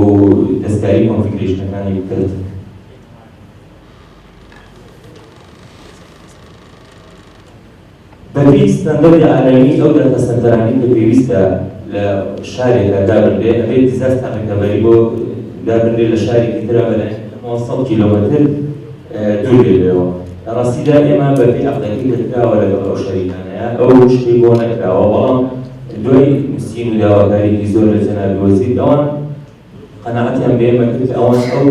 دەستکاری configuration ەکانی بکات. بەپێی ستاندەردی عالەمی ئەو data center انەی کە پێویستە لە شارێکدا دابنرێ ئەبێت disaster recovery بۆ دابنرێت لە شارێکی ترا بەلایەن کەمەوە 100 کیلۆمەتر دوور بێت لێوە. لە ڕاستیدا ئێمە بەپێی عەقدەکەی کە کراوە لەگەڵ ئەو شەریکانەیە ئەو شتەی بۆ نەکراوە، بەڵام دوای نووسین و داواکاریی زۆر لە جەنابی وەزیر ئەوان قەناعەتیان بە ئێمە کرد کە ئەوان ئەو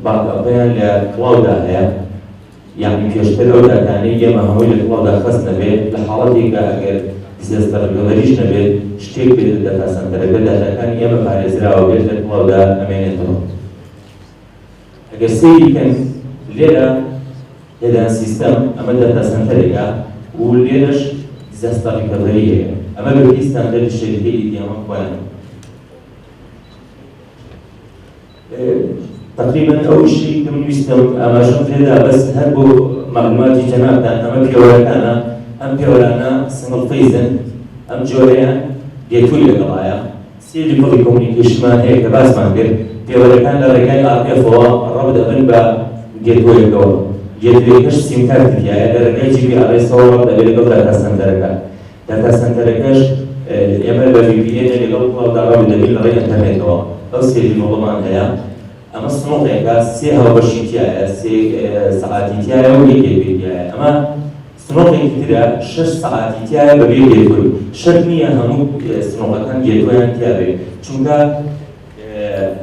backup ەیان لە cloud دا هەیە، یەعنی پێشتر ئەو داتانەی ئێمە هەمووی لە cloud دا خەست نەبێت، لە حاڵەتێکدا ئەگەر disaster recovery ش نەبێت، شتێک بێت لە data center ەکە داتاکانی ئێمە پارێزراوە بێت لە cloud دا ئەمێنێتەوە. ئەگەر سەیری کەن لێرە هێدان سیستەم ئەمە data center ێکە و لێرەش disaster recovery هەیە، ئەمە بەپێی ستاندەردی شەریکەی ئیدیامان خۆیان. تقریبا ئەو شتەی کە من ویستم ئاماژەم پێدا بەس هەر بۆ مەعلوماتی جەنابتان ئەمە پێوەرەکانە، ئەم پێوەرانە single phase ن، ئەم جۆرەیان gateway لەگەڵایە، سێ level ی communication مان هەیە کە باسمان کرد، پێوەرەکان لە ڕێگای RF ەوە ڕەبت ئەبن بە gateway ەکەوە، gateway ەکەش سیمکارتی تیایە، لە ڕێگای GPRS ەوە ڕەبت ئەبێ لەگەڵ data center ەکە. data center ەکەش ئێمە بە VPN لەگەڵ cloud دا ڕەبت دەبین لە ڕێی ئەنتەرنێتەوە. ئەو سێ level ەمان هەیە. ئەمە سنوقێکە سێ هاوبەشی تیایە، سێ سەعاتی تیایە و یەک gateway تیایە. ئەمە سنوقێکی ترە شەش سەعاتی تیایە بەبێ gateway. شەرت نییە هەموو سنوقەکان gateway یان تیابێ، چونکە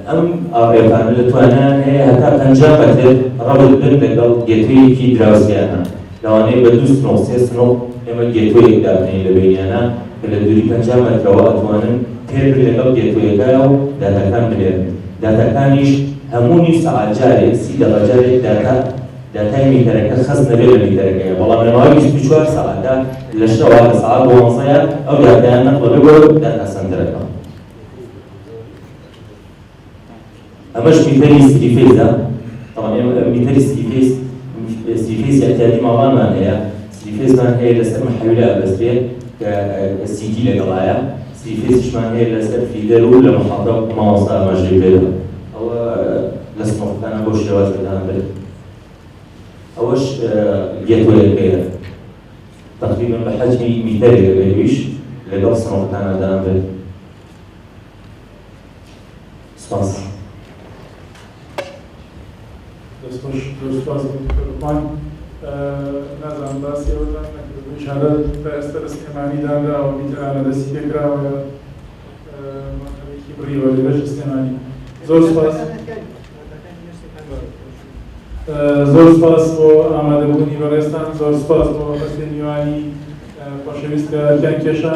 ئەم RF انە لە توانایان هەیە هەتا 50 مەتر ڕەبت بن لەگەڵ gateway ەکی دراوسێیانە. لەوانەیە بە دوو سنوق سێ سنوق ئێمە gateway ەک دابنێین لە بەینیانە کە لە دووری 50 مەترەوە ئەتوانن pair بن لەگەڵ gateway ەکە و داتاکان بنێرن. داتاکانیش هەموو نیو سەعات جارێک 30 دەقە جارێک داتا داتای میتەرەکە خەست نەبێت لە میتەرەکەیە، بەڵام لە ماوەی 24 سەعاتدا لە شەوا لە سەعات دوانزەیە ئەو داتایان نەقڵ ئەبێ بۆ data center ەکە. ئەمەش میتەری three phase ە. تەبعەن ئێمە میتەری three phase، three phase ی ئیعتیادی ماڵانمان هەیە، three phase مان هەیە لەسەر محەویلە ئەبەسترێ کە CT لەگەڵایە، three phase یشمان هەیە لەسەر feeder و لە محەتە مامۆستا ئاماژەی پێدا. ئەوە لە سنوقەکانە بەو شێوازە دانرێت. ئەوەش gateway ەکەیە تەقریبەن بە حەجمی میتەرێک ئەبێ ئەویش لەگەڵ سنوقەکانە دانرێت. سپاس. دەستخۆش، زۆر سپاس بۆ دکتۆر لوقمان. نازانم باسی ئەوەتان نەکرد ئیشارە تا ئێستا لە سلێمانی دانراوە میتەرانە دەستی پێکراوە مەرحەلەیەکی بڕیوە لێرەش لە سلێمانی. زۆر سپاس. زۆر سپاس بۆ ئامادەبوونی بەڕێزتان، زۆر سپاس بۆ هەرسێ میوانی خۆشەویست کە ئەرکیان کێشا.